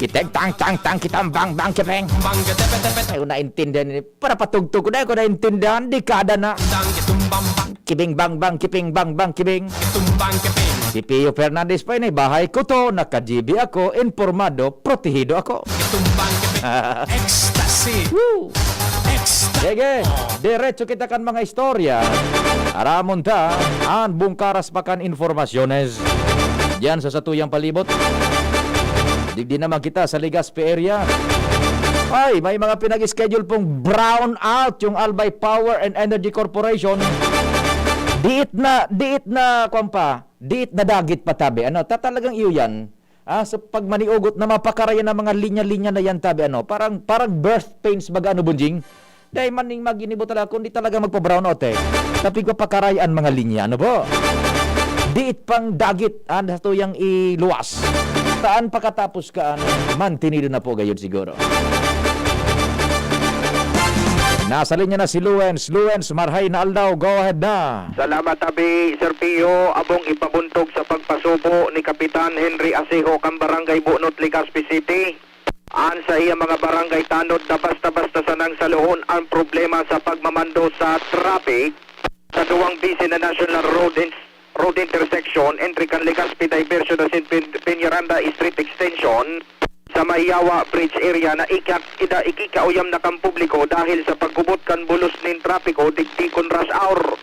Kiteg tang tang tang kitang bang bang kibeng. Ay, ko naintindihan ini. Para patugtog ko na, ko naintindihan. Dekada na. Kibing bang bang, kibing bang bang, kibing. Si Pio Fernandez pa ini, bahay ko to, naka-G B ako, informado, protehido ako. Ecstasy. Woo! Ecstasy. Sige, diretso kita kan mga istorya. Aramon ta, an bungkaras pa kan informasyones. Diyan sa satuyang palibot. Digdi naman kita sa Legazpi area. Ay, may mga pinag-schedule pong brown out yung Albay Power and Energy Corporation. Diit na, diit na, kwan pa, diit na dagit pa tabi. Ano, ta-, talagang iyo yan. Ah, sa pagmaniugot na mapakarayan ng mga linya-linya na yan tabi, ano, parang, parang birth pains baga, ano, Bunjing? Dai man ning maginibo talaga, kundi talaga magpa-brown out, eh. Sa pigpapakaray an mga linya, ano po? Diit pang dagit, ah, sa tuyang iluwas. Taan pakatapos kaan, mantinido na po gayud siguro. Nasa linya na si Luens. Luens, marhay na aldaw. Go ahead na. Salamat, Abi Sir Pio. Abong ipabuntog sa pagpasubo ni Kapitan Henry Asejo kan Barangay Bunot, Legazpi City. An sa iya mga barangay tanod na basta-basta sanang saluhon ang problema sa pagmamando sa traffic sa duwang busy na National Road in-, Road intersection entry kan Legazpi Diversion asin Pin-, Peñaranda Street Extension sa may Yawa Bridge area na ikak-, ida-, ikikauyam na kan publiko dahil sa paggubot kan bulos nin trapiko digdi kun rush hour.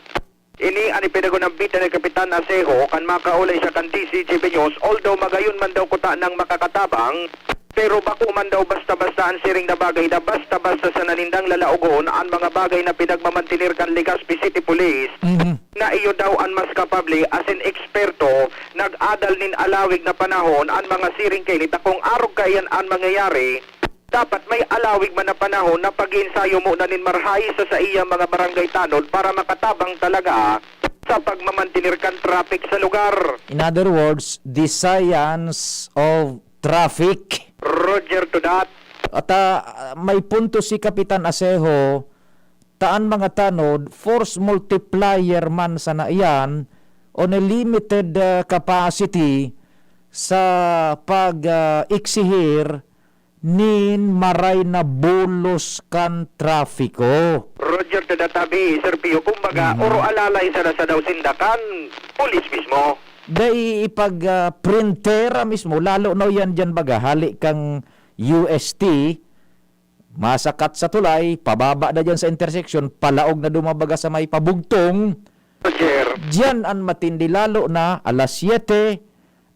Ini an ipinagunambitan ni Kapitan Asejo kan makaulay siya kan D C G B News, although magayon man daw kuta nang makakatabang, pero bako man daw basta-basta an siring na bagay na basta-basta sana nindang lalaogon an mga bagay na pinagmamantener kan Legazpi City Police, Mhm. na iyo daw an mas kapable asin eksperto, nag-adal nin alawig na panahon an mga siring kaini ta kung arog kaiyan an mangyayari, dapat may alawig man na panahon na pag-iensayo muna nin marhay sa saiyang mga barangay tanod para makatabang talaga sa pagmamantener kan traffic sa lugar. In other words, the science of traffic. Roger to that. At, ah, may punto si Kapitan Asejo, taan mga tanod, force multiplier man sana iyan on a limited, ah, capacity sa pag, ah, eksihir nin maray na bulos kan trapiko. Roger, tadatabi, Sir Pio. Kumbaga, Mhm. oro alalay sana sa daw sinda kan pulis mismo. Dai ipag, ah, printera mismo, lalo na yan dyan baga, hali kang U S T, masakat sa tulay, pababa na dyan sa intersection, palaog na dumabaga sa may pabugtong. Roger. Diyan an matindi, lalo na alas siyete,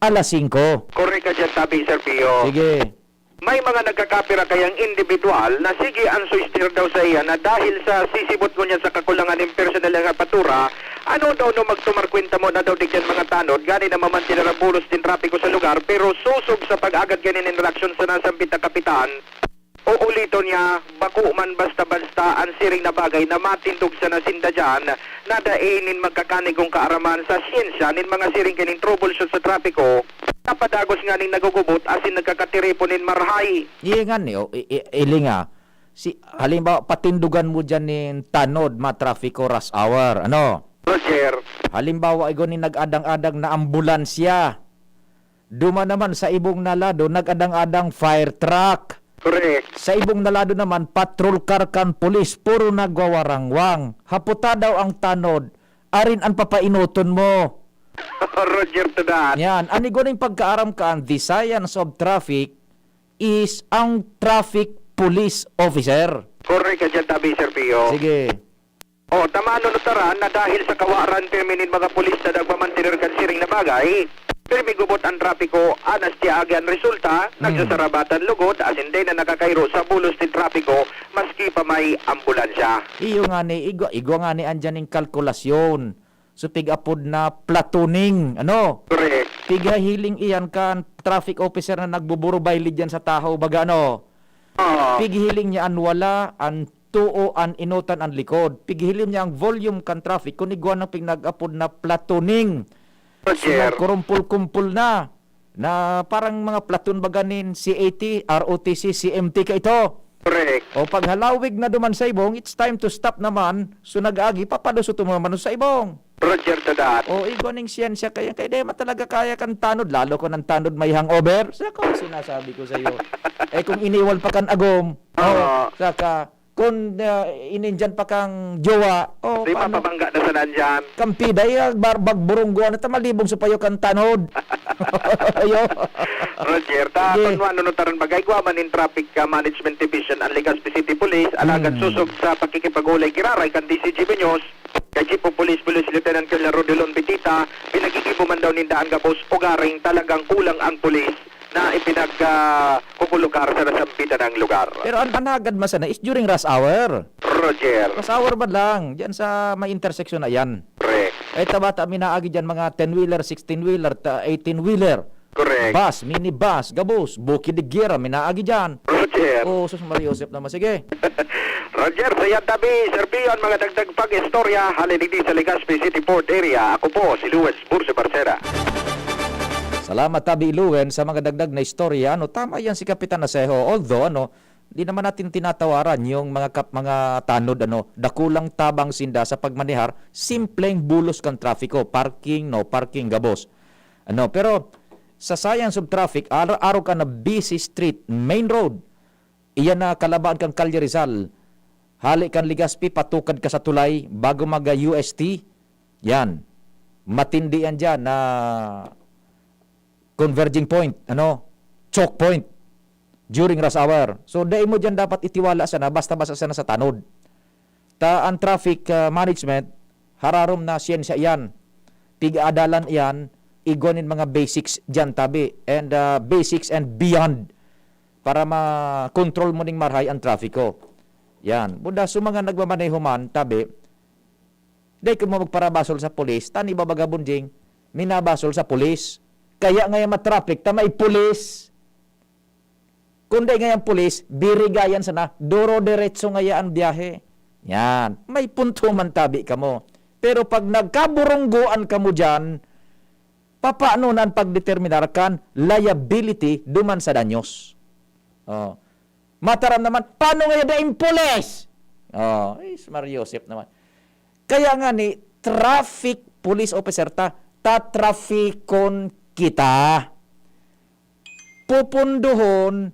alas singko. Korek ka dyan, tabi, Sir Pio. Sige. May mga nagkakapira kayang individual na sige an suister daw sa iya na dahil sa sisibot ngunyan sa kakulangan nin personal nga patura, ano daw no magtumar kwenta mo na daw digyan mga tanod, gani na mamantinar ang bulos din trapiko sa lugar, pero susog sa pag-agad gani nin reaksyon sa nasambit na kapitan, uuliton niya, bako man basta-basta an siring na bagay na matindog sana sinda diyan, na dai nin magkakanigong kaaraman sa siyensya nin mga siring kaning troubleshoot sa trapiko, napadagos nganing nagugubot asin nagkakatiripon nin marhay. Iyan nga ni, o, i-, i-, ili nga, si, halimbawa, patindugan mo diyan nin tanod, matrapiko rush hour, ano? Roger. Halimbawa, igo ni nag-adang-adang na ambulansya. Duman naman sa ibong na lado, nag-adang-adang fire truck. Correct. Sa ibong na lado naman, patrol car kan pulis, puro nagwawarangwang. Haputa daw ang tanod, arin an papainoton mo. Roger to that. Yan. An igo ning pagkaaram kan the science of traffic is ang traffic police officer. Correct ka dyan, tabi, Sir Pio. Sige. O, tama, nunutaran na dahil sa kawaran pirmi nin mga pulis na nagmamantener kan siring na bagay, pirmi gubot an trapiko, anas tiyaagi an resulta, Hmm. nagsasarabatan lugod, asin dai na nakakairo sa bulos nin trapiko, maski pa may ambulansya. Iyo nga ni, igwa, igwa nga ni andyan ning kalkulasyon. So, pig-apod na platooning, ano? Correct. Pighihiling iyan kan traffic officer na nagbuburubaylid diyan sa tahaw, baga, ano? Oo. Pighihiling niya an wala, an too, an inotan, an likod. Pighihiling niya ang volume kan traffic, kun igwa nang pinag-apod na platooning. So, Roger. Nagkurumpul-kumpul na, na parang mga platoon baga nin C A T, R O T C, C M T ka ito. Correct. O, paghalawig na duman sa ibong, it's time to stop naman. So, nag-agi, papalusot mo naman sa ibong. Roger to that. O, igwa ning siyensya kaya, kaya di man talaga kaya kan tanod, lalo kun an tanod may hangover. Saka, sinasabi ko sa'yo. Eh, kung iniwal pa kan agom, o, Oo. saka, kun, ah, inindyan pa kang jowa, o, Di paano? mapabangga na sa nandyan. Kampi, dai, ah, bar-, bagburungguan, at malibog sa payo kan tanod. Ayo. Roger, ta, Sige. Kun ano, no, taran bagay, igwa man in traffic, ah, management division, ang Legazpi City Police, alagad Hmm. susog sa pakikipag-ulay, giraray kan D C G B News, kay Chief of Police, Police Lieutenant Colonel Rodilon Bitita, pinagigibo man daw ninda ang gabos, ugaring talagang kulang ang pulis na ipinag, ah, kukulugar sa nasambitan ng lugar. Pero an, an hagad man sana is during rush hour. Roger. Rush hour man lang, diyan sa may intersection na yan. Correct. Ay, tabata, minaagi diyan mga ten-wheeler, sixteen-wheeler, ta-, eighteen-wheeler. Correct. Bus, minibus, gabos, Bukid de Guerra, minaagi diyan. Roger. Oh, sus, Maria Joseph naman. Sige. Roger, sa yan tabi, Sir Pio, ang mga dagdag pag-istorya, hali digdi sa Legazpi City Port Area. Ako po, si Luis Bursi Barcera. Salamat, Tabi Luen, sa mga dagdag na istorya. Ano, tama yan si Kapitan Asejo. Although, ano, di naman natin tinatawaran yung mga kap-, mga tanod, ano, dakulang tabang sinda sa pagmanehar, simpleng bulos kan trapiko, parking, no parking, gabos. Ano, pero sa science of traffic, ar-, arog ka na busy street, main road, iyan na kalabaan kan Kalye Rizal. Hali kan Legazpi, patukad ka sa tulay, bago mag, ah, U S T. Yan. Matindi yan dyan na converging point, ano, choke point during rush hour. So, dai mo dyan dapat itiwala sana, basta-basta sana sa tanod. Ta ang traffic, ah, management, hararom na siyensya iyan. Pig-aadalan iyan, igwa nin mga basics dyan, tabi. And, ah, basics and beyond para ma-control mo ning marahay ang trafiko. Yan. Buda, sa mga nagmamaneho man, tabi, dai kamo magparabasol sa pulis, tani ba baga, Bonjing, minabasol sa pulis. Kaya ngayon matraffic, ta may pulis. Kung dai ngayon pulis, birigayan sana, duro-diretso ngaya ang biyahe. Yan. May punto man tabi kamo. Pero pag nagkaburunggoan kamo dyan, papaano na ang pagdeterminar kan liability duman sa danyos? Oh. Mataram naman, paano ngayon daing pulis? Oh, is Mario Joseph naman. Kaya nga ni, traffic police officer ta, tatrafikon kita. Pupundohon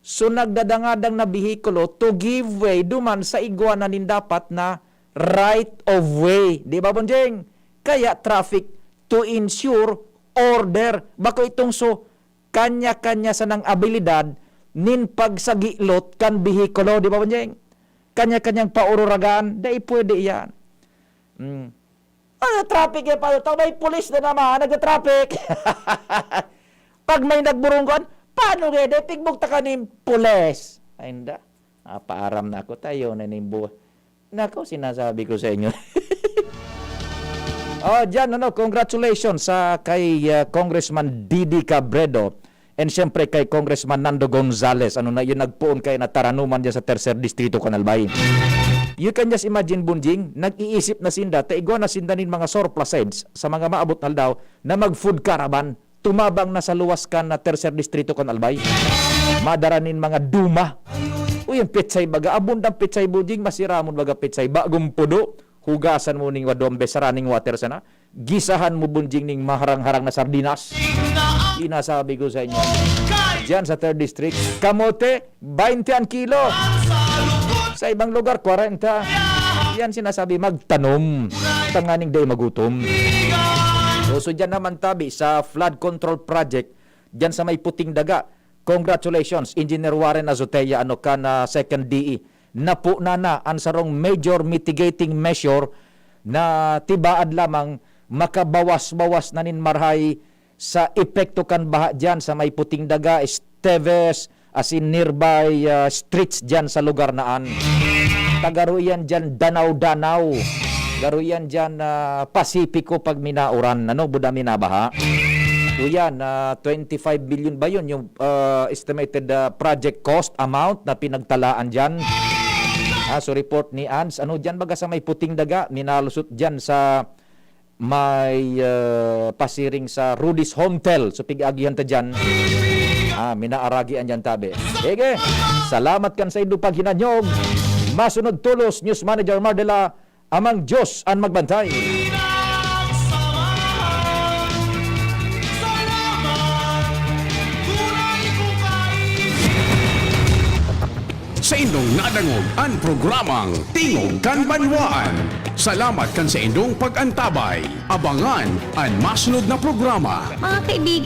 so nagdadangadang na behikulo to give way duman sa igwa na nin dapat na right of way. Di ba, Bonjing? Kaya traffic to ensure order. Bako itong so kanya-kanya sanang abilidad nin pagsagilot kan behikulo. Di ba, Bonjing? Kanya-kanyang paururagan. Dai pwede iyan. Mm. Ano, traffic yan, paano? Tao, may pulis na naman, nagka-traffic. Pag may nagburunggon, paano nga, di, pigbugtakan nin pulis? Ay, hindi. Napaaram na ako, tayo na nin buhay. Nako, sinasabi ko sa inyo. Oh, dyan, ano, congratulations sa kay, ah, Congressman Didi Cabredo. And siyempre kay Congressman Nando Gonzales, ano na yun, nagpoon kayo na taranuman dyan sa Tercer Distrito kan Albay. You can just imagine, Bunjing, nag-iisip na sinda, ta igwa na sinda nin mga surpluses sa mga maabot na aldaw na mag-food caravan, tumabang na sa luwas kan na Tercer Distrito kan Albay. Madara nin mga duma. Uy, ang petsay baga, abundang petsay, Bunjing, masiramon baga petsay, bagong pudo, hugasan mo ning wadwa, besaran ning water sana. Gisahan mo, Bunjing, ning maharang-harang na sardinas. Sinasabi ko sa inyo. Diyan sa third district, kamote, baynte an kilo. Sa ibang lugar, kwarenta. Yan sinasabi, magtanom. Tanganing dai magutom. So, so diyan naman tabi sa flood control project, diyan sa may Puting Daga. Congratulations, Engineer Warren Azotea, ano ka na second D E. Napo na na an sarong major mitigating measure na tibaad lamang makabawas-bawas na nin marahay sa epekto kan baha diyan sa may Puting Daga, Esteves, asin nearby, ah, streets diyan sa lugar na an. Tagaro iyan diyan, Danao-Danao. Garo iyan diyan, ah, Pasipiko pag minauran, ano, buda minabaha. So yan, ah, twenty-five billion ba yun yung, ah, estimated, ah, project cost amount na pinagtalaan diyan? Ah, so report ni Ans, ano diyan baga sa may Puting Daga, minalusot diyan sa may, ah, pasiring sa Rudy's Hotel. So pig-agihan ta diyan. Ah, minaaragian diyan tabi. Sige, salamat kan sa indo paghinanyog. Masunod tolos, News Manager Mardela, Amang Diyos an magbantay. Saindong nadangog an programang Tingog kan Banwaan. Salamat kan saindong pag-antabay. Abangan an masunod na programa. Mga kaibigan,